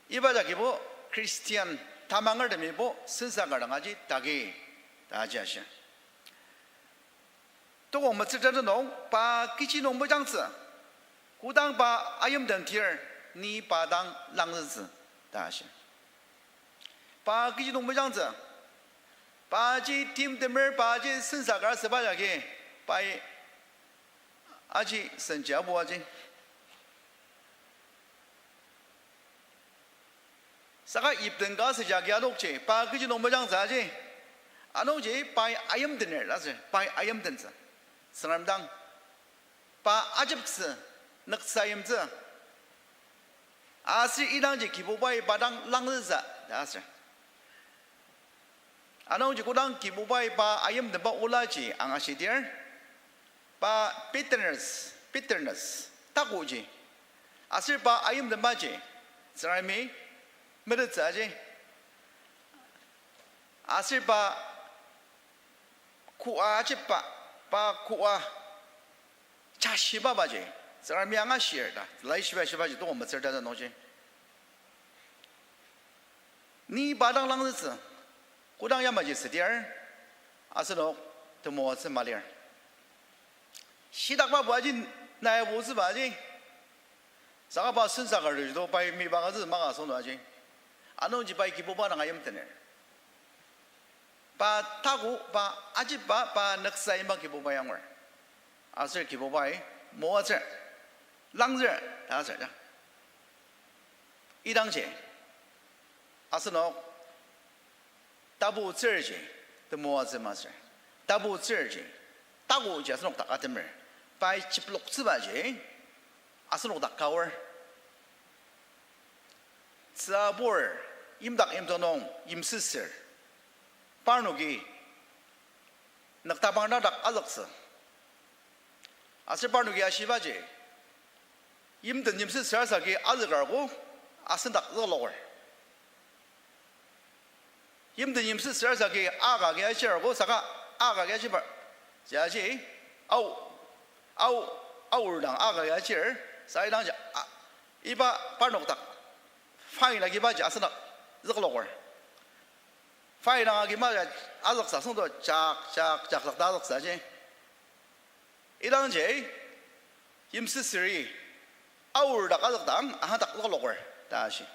Iba jagibo Christian tamangertemibo sensaker dang aji tagi ta aji ashir. Tokong metsür ta nung pa kechi nung mejangtsü, kodang pa ayimden tir, ni pa dang langzütsü, ta shi. Pa kechi nung mejangtsü, paji timtemer, paji sensaker asüba jagi, pai aji senji abu aji. Saka yipten ka süjagi adokji, pa kechi nung mejangtsü aji. Anungji pai ayimdener ta sür, pai ayimdentsü. Tsüngrem dang pa ajeptsü, nüksayimtsü. Aser idangji Kibubai pa dang langzütsü ta sür. Anungji kodang Kibubai pa ayimdenba olaji angashidir, pa bitterness, bitterness, takuji. Aser pa ayimdenbaji, Tsüngremi metettsü aji. Aser pa koa ajiba, pa koa chashibabaji, Tsüngremi angashir ta, laishiba shibaji tokong metsür ta nungji. Ni pa dang langzütsü, kodang yamaji südir, asenok temoatsü malir. Shitakba buaji, nai abutsübaji, saka pa sensaker to pai miba agütsü maka asüngdang aji. Anungji pai Kibuba dang ayimdener. Pa taku, pa ajiba, pa nüksa yimba Kibubai angur. Aser Kibubai moatsür, langzür ta sür ja. Idangji asenok taputsürji temoatsü masür. Taputsürji, takuji asenok dak atemer. Pai chiploktsübaji asenok dak ka aor. Tsübur, yimdak yimdong nung yimsüsür, parnoki nüktapang na dak azüktsü. Aser parnoki ashibaji, yimden yimsüsür asaki azükarko, asen dak zükloker. Yimden yimsüsür asaki akagi ashirko saka akagi ashiba. Jaji, au, au, aor dang akagi ashir, sa idangji, a, iba parnok dak fine agibaji asen dak zükloker. Fine dang agiba ja azüksa süngdo jak, jak, jak, jak ta azüksaji. Idangji, yimsüsüri, Aor dak azükdang, aha dak lokloker, ta shi.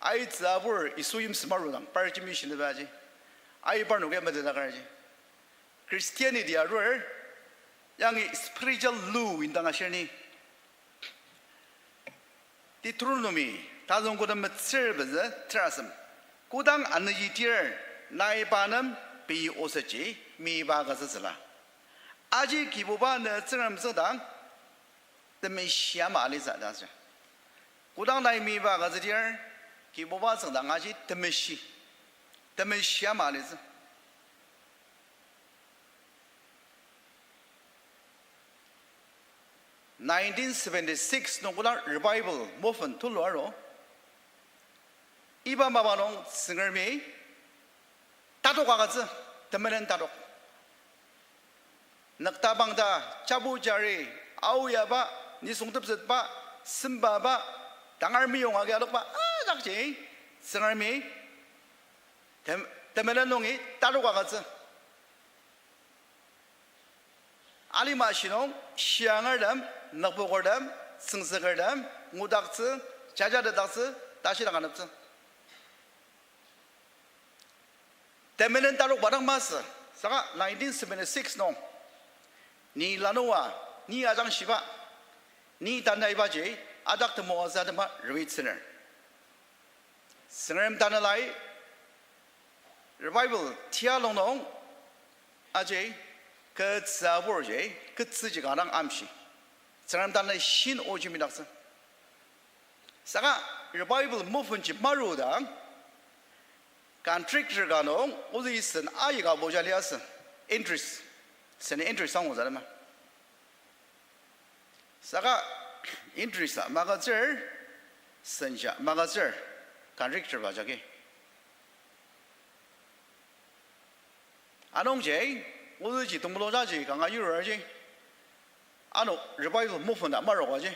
Aitsü abur Yisu yimsü marudang, par jimishinibaji. Ai parnoki metetdakerji. Christianity arur, yangi spiritual law indang ashir ni. Deuteronomy, tazüng kodem metsür pezü terasem. Kodang anüji tir, nai pa nem pei osetji, miba agütsütsüla. Aji Kibuba ne Tsüngrem tsüngdang, temeshi ama alitsü ta sü. Kodang nai miba agütsüdir, Kibuba tsüngdang aji temeshi. Temeshi ama alitsü. Nineteen seventy-six nung kodang revival movement tulu aru, iba mapa nung Tsüngremi tatok agütsü, temenen tatok. Nüktabang ta, chabu jari, aoyaba, nisung tepsetba, sembaba, tangar meyong agi adokba, ajakji, Tsüngremi, tem-, temenen nungi tatok agütsü. Alima shinung, shiangertem, nükpokertem, tsüngtsükertem, ngudaktsü, jajatetdaktsü, tashi dak aneptsü. Temenen tatok padang masü, saka nineteen seventy-six nung, ni lanua, ni ajangshiba, ni tanaibaji, adak temoatsü atema revitsüner. Tsüngrem tanelai revival tia lung nung aji ketsü aburji, ketsüji kanga dang amshi. Tsüngrem tanelai shin oji midaktsü. Saka revival movement ji marudang, contractor ka nung ozü sen aika boja liasü, interest, seni interest angutsü atema. Saka interest a magütsür, senja magütsür, contractor ba jagi. Anungji, ozüji temulung jaji kanga yurarji, ano revival movement a marokaji.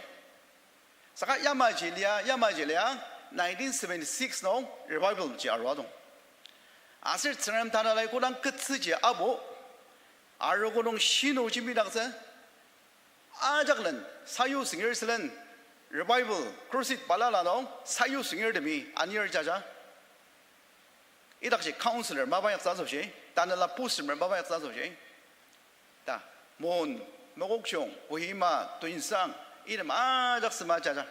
Saka yamaji lia, yamaji lia, nineteen seventy-six nung revival ji arua dong. Aser Tsüngrem tanelai kodang ketsüji apu, arogo nung shinu jembidaktsü, ajaklen, sayu süngir sülen, revival, crusade balala nung, sayu süngirtemi anir jaja. Idakji counselor mapa yaktsü asoshi, tanela pusemer mapa yaktsü asoshi. Ta, Mon, Mokokchung, Kohima, Tuensang, item ajak sema jaja.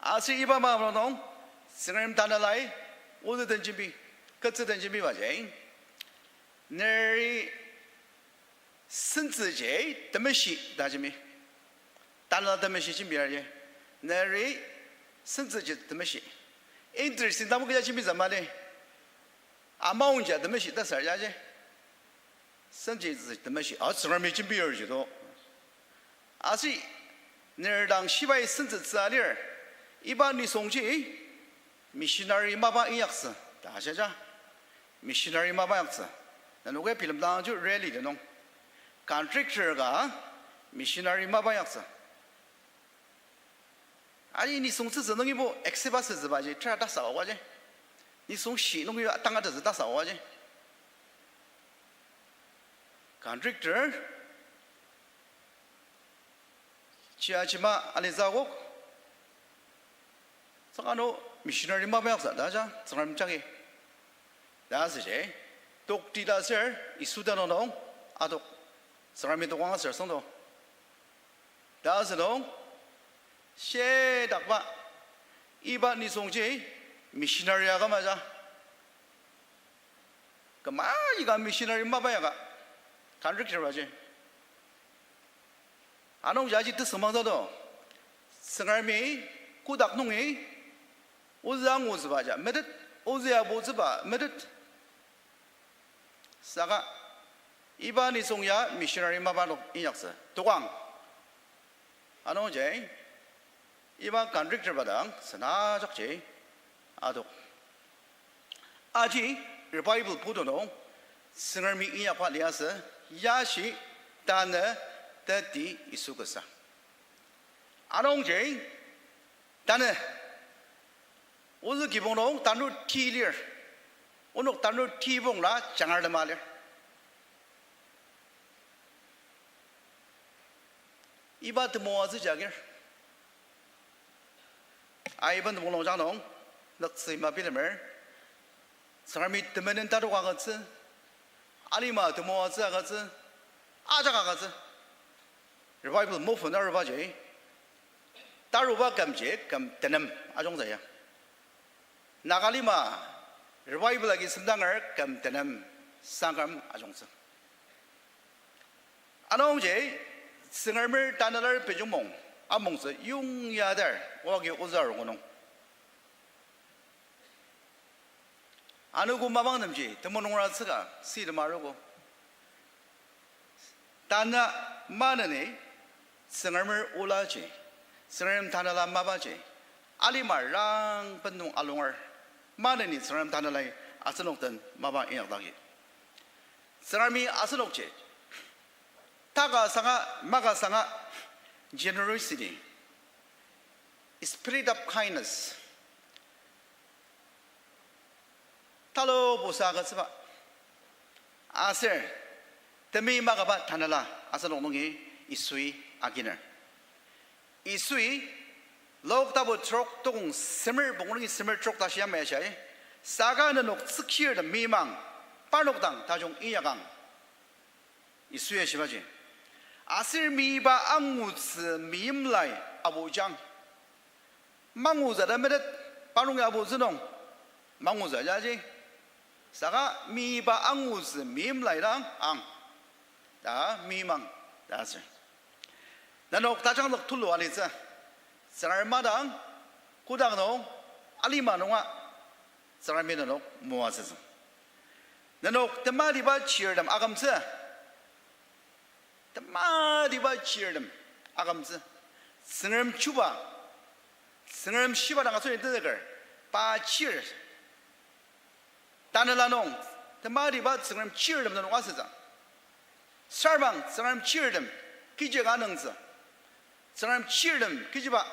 Aser iba mapa nung, Tsüngrem tanelai, ozü den jembi, ketsü den jembibaji, neri sentsüji temeshi ta jembi. Tanela temeshi jembir ji. Neri sentsüji temeshi. Interesting tamu kecha jembitsü mali. Amount ja temeshi ta sar ya ji. Sentsüji temeshi. A, Tsüngremi jembir ji to. Aser, ner dang shibai sentsütsü alir. Iba nisungji missionary mapa inyaktsü ta ashiaja. Missionary mapa inyaktsü. Nenoke bilemdangji rally tenung. Contractor ka missionary mapa inyaktsü. Aji nisung tsütsü nungibo accept asütsübaji tera tasaka ji. Nisung shi nungibo atanga tetsü tasaka ji. Contractor, chia chima alitsü akok, saka ano missionary mapa inyaktsü ta ja, Tsüngrem jagi. Ta asüji, tokti ta aser Yisu tenüng nung adok, Tsüngremi tokong aser süngdo. Ta asünung, shitakba, iba nisungji missionary aküma ja. Kümai ka missionary mapa inyaka, contractor baji. Anungji aji tesüngmangtsü to. Tsüngremi kotak nungi ozü angutsüba ja metet, ozü abutsüba metet. Saka iba nisung ya missionary mapa nok inyaktsü tokong. Anungji iba contractor ba dang senajakji adok. Aji revival putu nung Tsüngremi inyakba liasü, yashi tanü teti Yisu kasa. Anungji tanü ozü kibong nung tanur ti lir. Onok tanur tibongla jangar tema lir. Iba temoatsü jagir. Aiben mulungjang nung, nüktsü ima bilemer, Tsüngremi temenen tatok agütsü, alima temoatsü agütsü, ajak agütsü. Revival movement arubaji, taruba kümji küm tenem ajungtsü ya. Nagalima revival agi semdanger küm tenem sangkam ajungtsü. Anungji, Tsüngremer Tanela Benjongmong amongtsü yongyader oagi ozü arogo nung, anogo mapang nemji temulung nungra tsüka sütem arogo. Tanü maneni Tsüngremer olaji, Tsüngrem Tanela mapaji, alima rangben nung alunger, maneni Tsüngrem Tanelai asenok den mapa inyakdagi. Tsüngremi asenokji taka sanga, maka sanga, generosity, spirit of kindness, talubusa agütsüba, aser temi makaba tanela asenok nungi Yisui aginer. Yisui Luk tapu trok tukong semer pungu nungi semer trok tashi yamai ashia, saka nenok tsükchirtem meimang, parnok dang tajung inyakang. Yisui ashibaji, aser meyipa angutsü meyimlai abujang. Mangutsü ta metet, parnok ya abutsü nung mangutsü jaji. Saka meyipa angutsü meyimlai dang ang, ta meimang, ta sür. Nenok tajangzük tulu alitsü, Tsüngrem madang, kotak nung, alima nunga, Tsüngremi nenok moatsütsü. Nenok tematiba chirtem akümtsü. Tematiba chirtem akümtsü. Tsüngrem chuba, Tsüngrem shiba dang asüni tenzüker, pa chir. Tanela nung, tematiba Tsüngrem chirtem nenok asütsü. Sarbang Tsüngrem chirtem kechi ka nüngtsü. Tsüngrem chirtem kechiba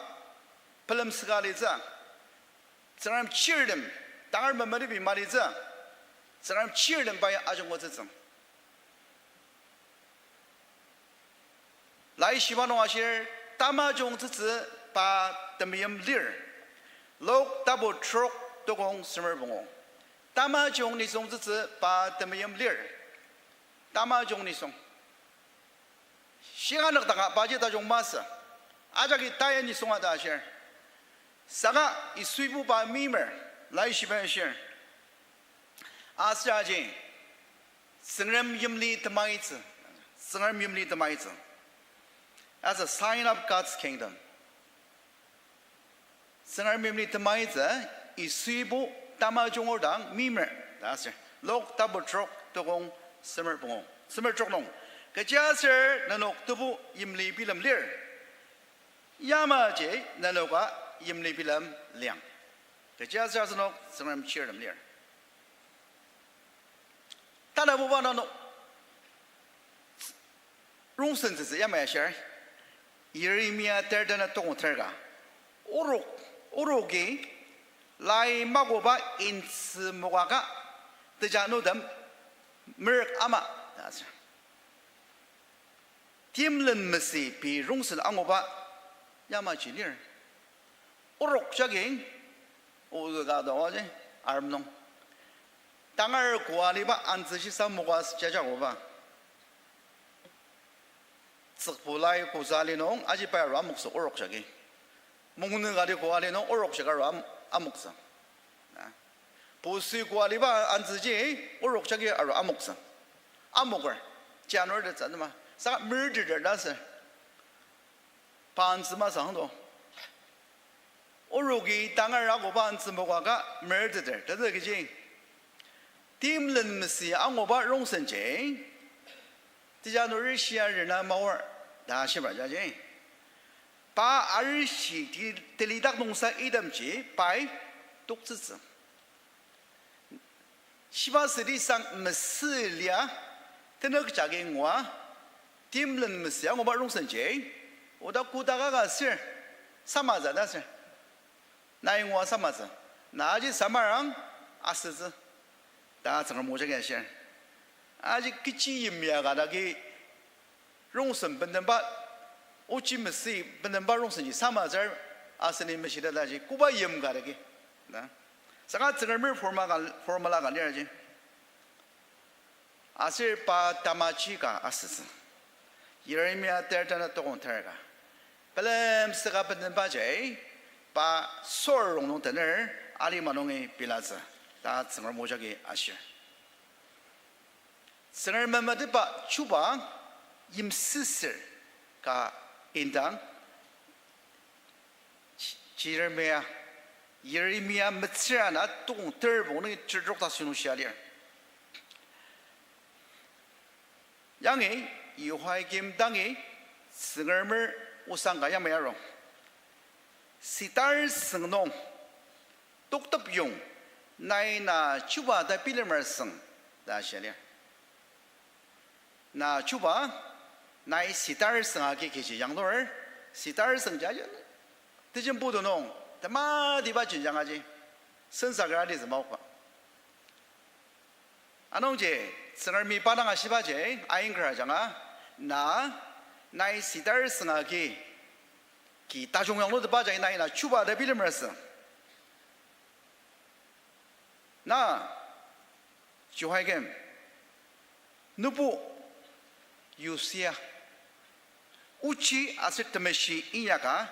pelem süka litsü. Tsüngrem chirtem tangar memetepi malitsü. Tsüngrem chirtem pai ajungkotsütsü. Laishiba nung ashir, tamajungtsütsü pa temeim lir. Luk tapu trok tukong semer pungu. Tamajung nisungtsütsü pa temeim lir. Tamajung nisung. Shinga nükdaka paji tajung masü. Ajaki taya nisunga ta ashir. Saka Yisuibo pa meimer, Laishibai ashir. Aser aji, Tsüngrem yimli temaitsü. Tsüngrem yimli temaitsü. As a sign of God's kingdom. Tsüngrem yimli temaitsü, Yisuibo tamajunger dang meimer, ta aser. Luk tapu trok tukong semer pungu, semer trok nung. Kechiaser nenok Tebu yimli bilem lir. Yamaji nenoka yimli bilem liang. Kechiaser asenok Tsüngrem chirtem lir. Tanabuba nenok rongsen tsütsü yamai ashir. Yeremia ter tena tokong ter ka. Orok, oroki lai makoba intsü mokaka, teja nudem merük ama, ta aser. Timlen mesü pei rongsen anguba yamaji lir. Orok jagi, ozü ka doaji, arem nung. Tangar koa aliba antsü shisa moka jajakoba. Tsükbu lai kosa ali nung, aji pai aru amoktsü orok jagi. Mongnü kati koa ali nung orok jagi aru am-, amoktsü. Na. Pusü koa aliba antsüji orok jagi aru amoktsü. Amoker. January tsü atema. Saka merteter ta sür. Pa antsü masang do. Oroki tangar akoba antsü moka ka merteter. Tete kechi. Timlen mesü anguba rongsenji, teja nuri shia rena maor ta shiba jaji. Pa arishi ti-, telidak nungsa itemji pai toktsütsü. Shiba südi sang mesü lia, tenük jagi ngua, timlen mesü anguba rongsenji, oda kodak ka sür, samatsü ta sür. Nai ngua samatsü. Na aji samarang asütsü. Ta Tsüngrem o jagi ashir. Aji kechi yimya ka dagi rongsen bendemba, ochi mesü bendemba rongsenji samatsür, Aseni meshitetaji koba yim ka dagi. Na. Saka Tsüngremer formula ka, formula ka lir ji. Aser pa tamaji ka asütsü. Yeremia ter tanü tokong ter ka. Pelem süka bendenbaji, pa sor rongnung tener, alima nungi bilatsü. Ta Tsüngrem o jagi ashir. Tsüngrem memetetba chuba yimsüsür ka indang, J-, Jeremia, Yeremia metsür ana tokong ter pungu nungi tertrok ta sünung shia lir. Yangi Jehoiakim dangi Tsüngremer osang ka yamai aru. Sitar süng nung toktep yong, nai na chuba ta bilemer süng, ta shia lir. Na chuba, nai sitar süng agi kechi yanglur, sitar süng ja, tejen putu nung, tematiba jenjang aji, sensaker alitsü maokba. Anungji, Tsüngremi pa dang ashibaji, ainger ajanga, na, nai sitar süng agi, ki tajung yanglutepa jagi nai na chuba ta bilemer süng. Na, Jehoiakim, nübu Usia, ochi aser temeshi inyaka,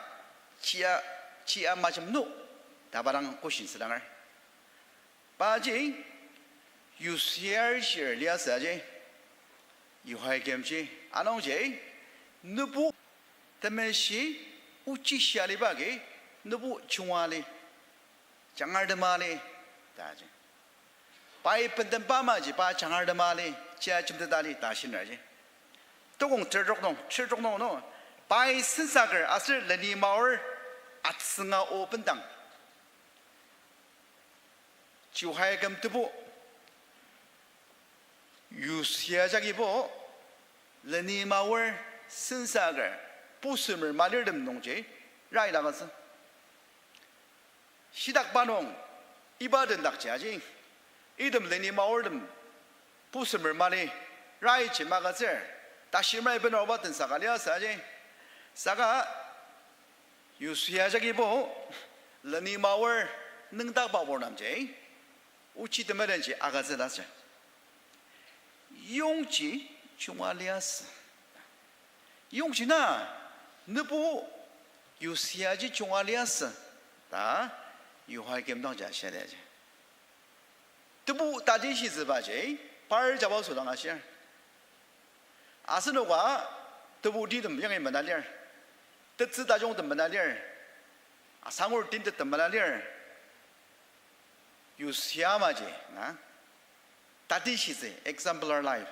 chia, chia majem nu, ta pa dang question südanger. Paji, Usia shir liasü aji, Jehoiakimji, anungji, nübu temeshi ochi shia aliba agi, nübu junga ali, jangartem ali, ta ji. Pai bendenba maji pa jangartem ali, chia jemteta ali ta shiner ji. Tokong tertrok nung, tertrok nung nung, pai sensaker aser leni maor atsünga o bendang. Jehoiakim tebu, Usia jagibo, leni maor sensaker, pusemer malirtem nungji, rai dakatsü. Shitakba nung, iba den dakji aji, item leni maortem, pusemer mali, raiji magütsür, tashi mari benoba tensa ka liasü aji, saka, Usia jagibo, leni maor, nüngdakba bor namji, ochi temelenji agütsü ta sür. Yongji junga liasü. Yongji na, nübu Usiaji junga liasü, ta Jehoiakim dangji ashia liaji. Tebu tatishitsübaji, par jabaso dang ashir. Asenoka tebu titem yangi mena lir. Tetsü tajungtem mena lir. Asangur tintettem mena lir. Usia maji, na? Tatishitsü, exemplar life.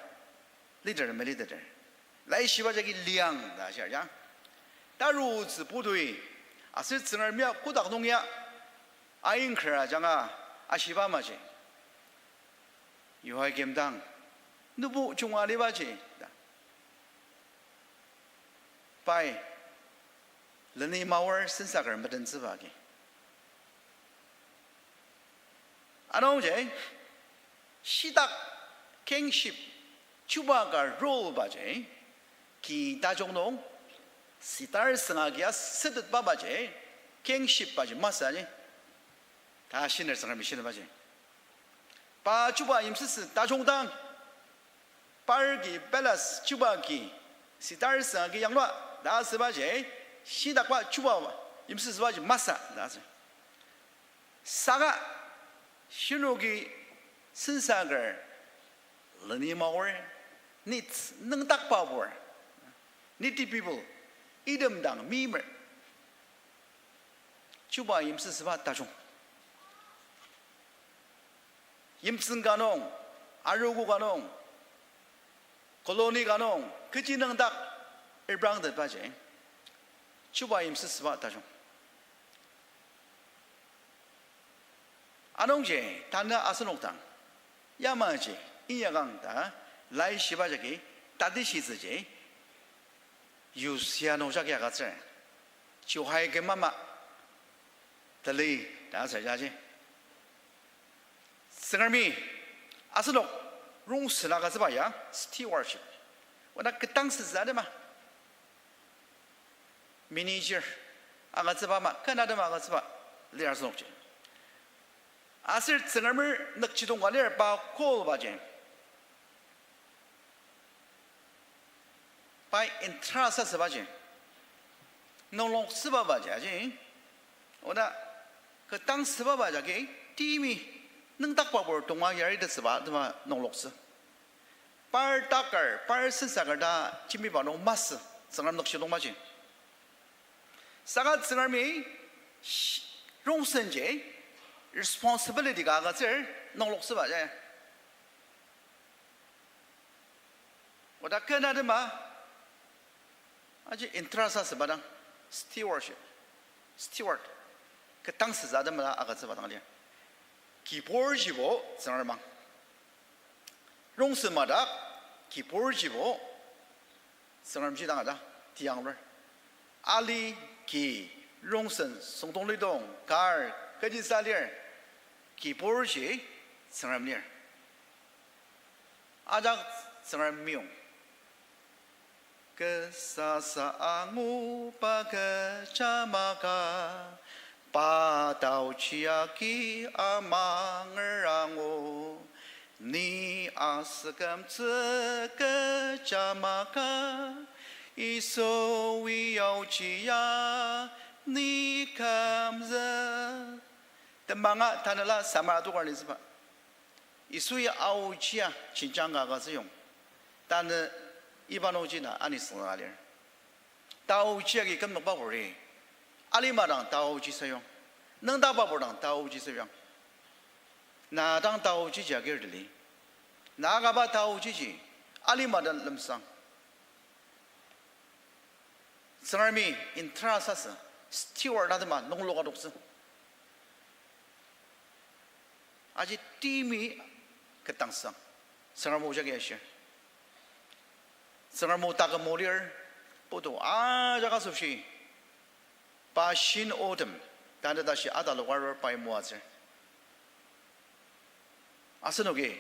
Leader, meliteter. Laishiba jagi liang ta ashir ya. Tarutsü putui, aser Tsüngremi ya kotak nung ya, aingkera ajanga ashiba maji. Jehoiakim dang, nübu junga alibaji, ta. Pai, leni maor sensaker metentsüba agi. Anungji, shitak kingship chuba ka rule baji, ki tajung nung, sitar sünga kia setetba baji, kingship baji masü aji. Ta shiner sünga mi shiner baji. Pa chuba yimsüsü tajungdang, par ki palace chuba ki, sitar sünga ki yanglua, ta asübaji, shitakba chuba yimsüsübaji masü, ta asü. Saka, shinoki sensaker, leni maor, needs, nüngdakba bor, needy people, item dang meimer. Chuba yimsüsüba tajung. Yimtsüng ka nung, arogo ka nung, colony ka nung, kechi nüngdak reprangtetbaji, chuba yimsüsüba tajung. Anungji, tanü asenok dang, yamaji inyakang ta, laishiba jagi, tatishitsüji, Usia nung jagi agütsür, Jehoiakim ama, tali, ta asü jaji. Tsüngremi, asenok, rongsen agütsüba ya, stewardship. Wana ketang sütsü atema. Manager, Agütsüba ama, ken atema agütsüba lir asenokji. Aser Tsüngremer nükjidong ka lir pa call baji. Pai interest asübaji. Nungloktsüba baji aji. Oda ketdangsüba baji agi timi nüngdakbabur tonga yaritettsüba atema nungloktsü. Par takar, par sensaker ta jembiba nung masü, Tsüngrem nükjidong maji. Saka Tsüngremi sh-, rongsenji responsibility ka agütsür nungloktsübaji. Oda ken atema, aji interest asüba dang, stewardship, steward, ketdangsüsa atema agütsüba dang lir. Kiburjibo Tsüngrem ang. Rongsen madak, kiburjibo Tsüngremji dang ada tianglur. Ali, ki, rongsen, süngdonglidong, kar, kechisa lir, kiburji Tsüngrem lir. Ajak Tsüngrem meyong. Kü sasa anguba kecha maka, pa taochi agi amanger angu. Ni asükümtsü kecha maka, Yisui yaochi ya ni kümzük. Temanga tanela samara tokar litsüba. Yisui aochia jenjang ka agütsüyong. Tanü iba nungji na anisüngdanga lir. Taochi agi kümnokba puri. Alima dang taochi sayuang. Nüngdakba pur dang taochi sayuang. Na dang taochiji agir tali. Na akaba taochiji alima den lemsang. Tsüngremi interest asü, steward atema nunglok adoktsü. Aji timi ketdangsang, Tsüngrem o jagi ashir. Tsüngrem o taküm o lir, putu ajak asoshi, pa shin otem, tanü tashi atalok arur pai moatsür. Asenoki,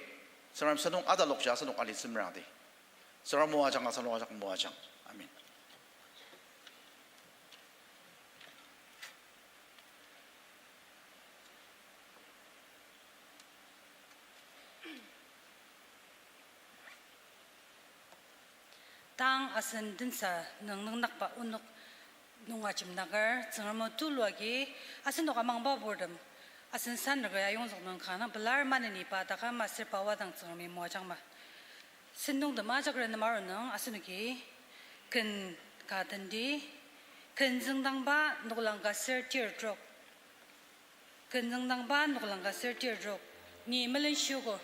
Tsüngrem sentong atalokji asenok alitsü merangdi. Tsüngrem o ajak asenok ajak moajang. Amen. Tang asen tensa nung nüngdakba onok nung ajemdaker, Tsüngrem o tulu agi, asenok amangba purtem, asen sanüker ayongzük nung kanga pelar maneni pa taküm aser pa wadang Tsüngremi moajangma. Sentong tema ajak renem aru nung asenoki ken ka tendi, Ken Züngdangba noklang ka ser tir trok. Ken Züngdangba noklang ka ser tir trok. Ni melenshiogo.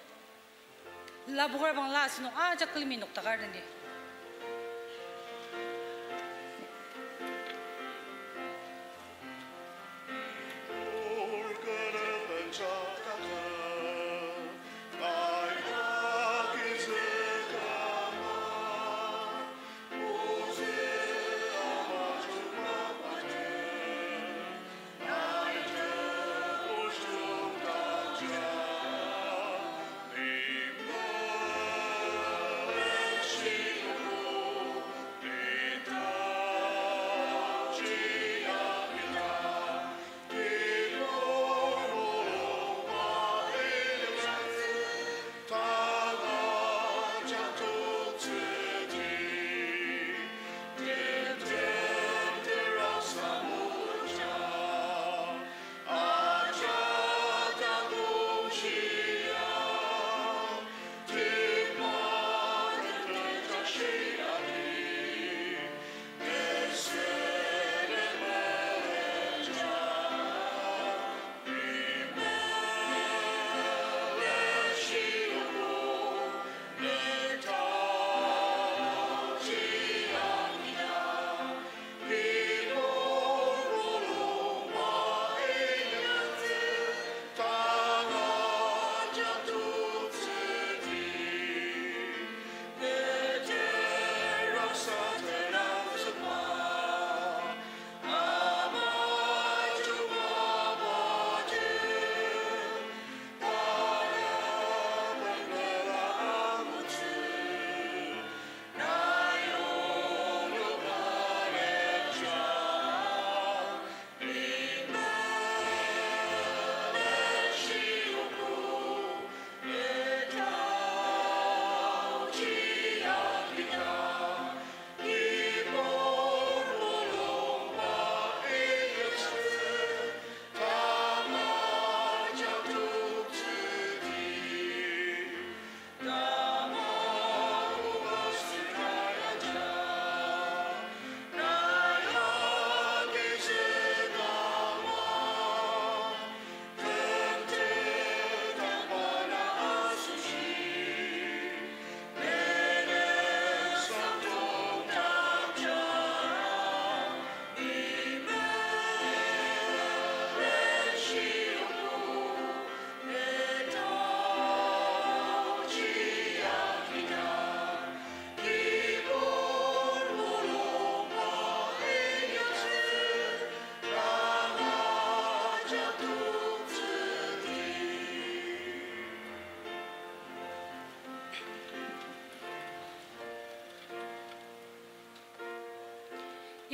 Lapoker bangla asenok ajak külemi noktakar tendi.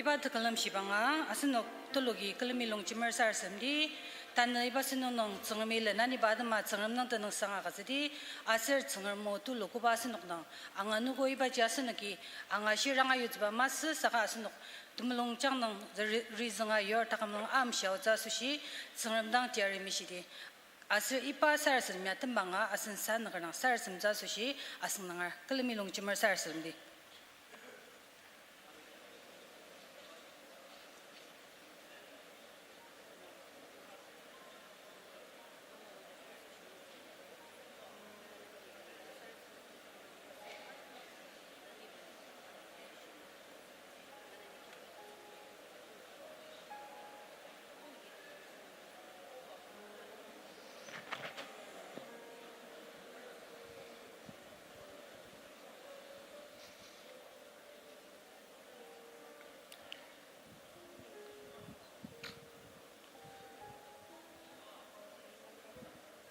Iba tekülem shibanga, asenok tuluki külemi longjemer sarasademdi, tanü iba sentong nung Tsüngremi lenaniba atema Tsüngrem nung tenüngsang agütsüdi, aser Tsüngrem o tulu koba asenok nung anganogo ibaji asenoki angashir angayutsüba masü saka asenok temulung jang nung ri-, rizünga yur taküm nung amshia aotsü asoshi Tsüngrem dang teyari mishidi. Aser iba sarasadem ya tembanga asen sa nüker nung sarasademtsü asoshi asen nunger külemi longjemer sarasademdi.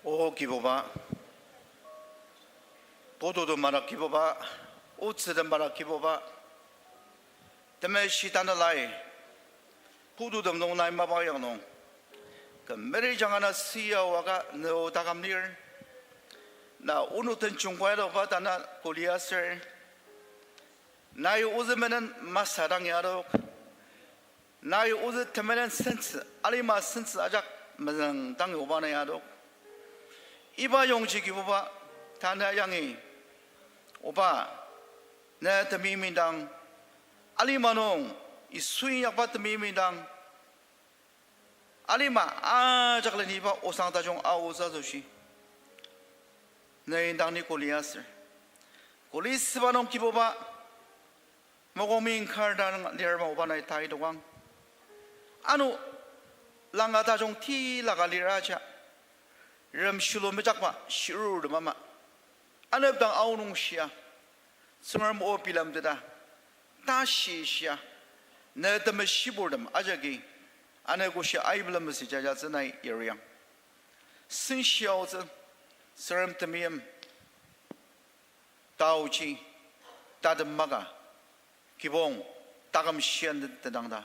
O Kibuba, pututem madak Kibuba, otsütem madak Kibuba, temeshi tanelai, pututem nung nai mapa yang nung, kü merijang ana siya waka nü o taküm lir, na onok den jungkai adoba tanü kuli aser, nai ozü menen masü dang yadok, nai ozü temenen sentsü, alima sentsü ajak mezüng dang oba nai yadok. Iba yongji Kibuba, tanü yangi, oba, ne temeim indang, alima nung, Yisu inyakba temeim indang, alima ajak leniba osang tajung aotsü asoshi, ne indang ni kuli aser, kuli süba nung Kibuba, mokomi inkar dang lir ma oba nai tai dokang. Ano langa tajung tila ka lir aja, rem shilung mejakba shirurtem ama, anepdang aonung shia, Tsüngrem o bilemteta, tashi shia, ne temeshiburtem ajaki, ane koshi aibelemtsü jajatsü nai yariang. Senshi aotsü, Tsüngrem temeim, taoji, tatem maka, kibong, taküm shian den-, tendang ta,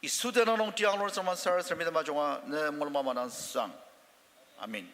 Yisu tenüng nung tiang lur Tsüngrem sarasadem item ajunga ne mulung ama dang sang. Amen.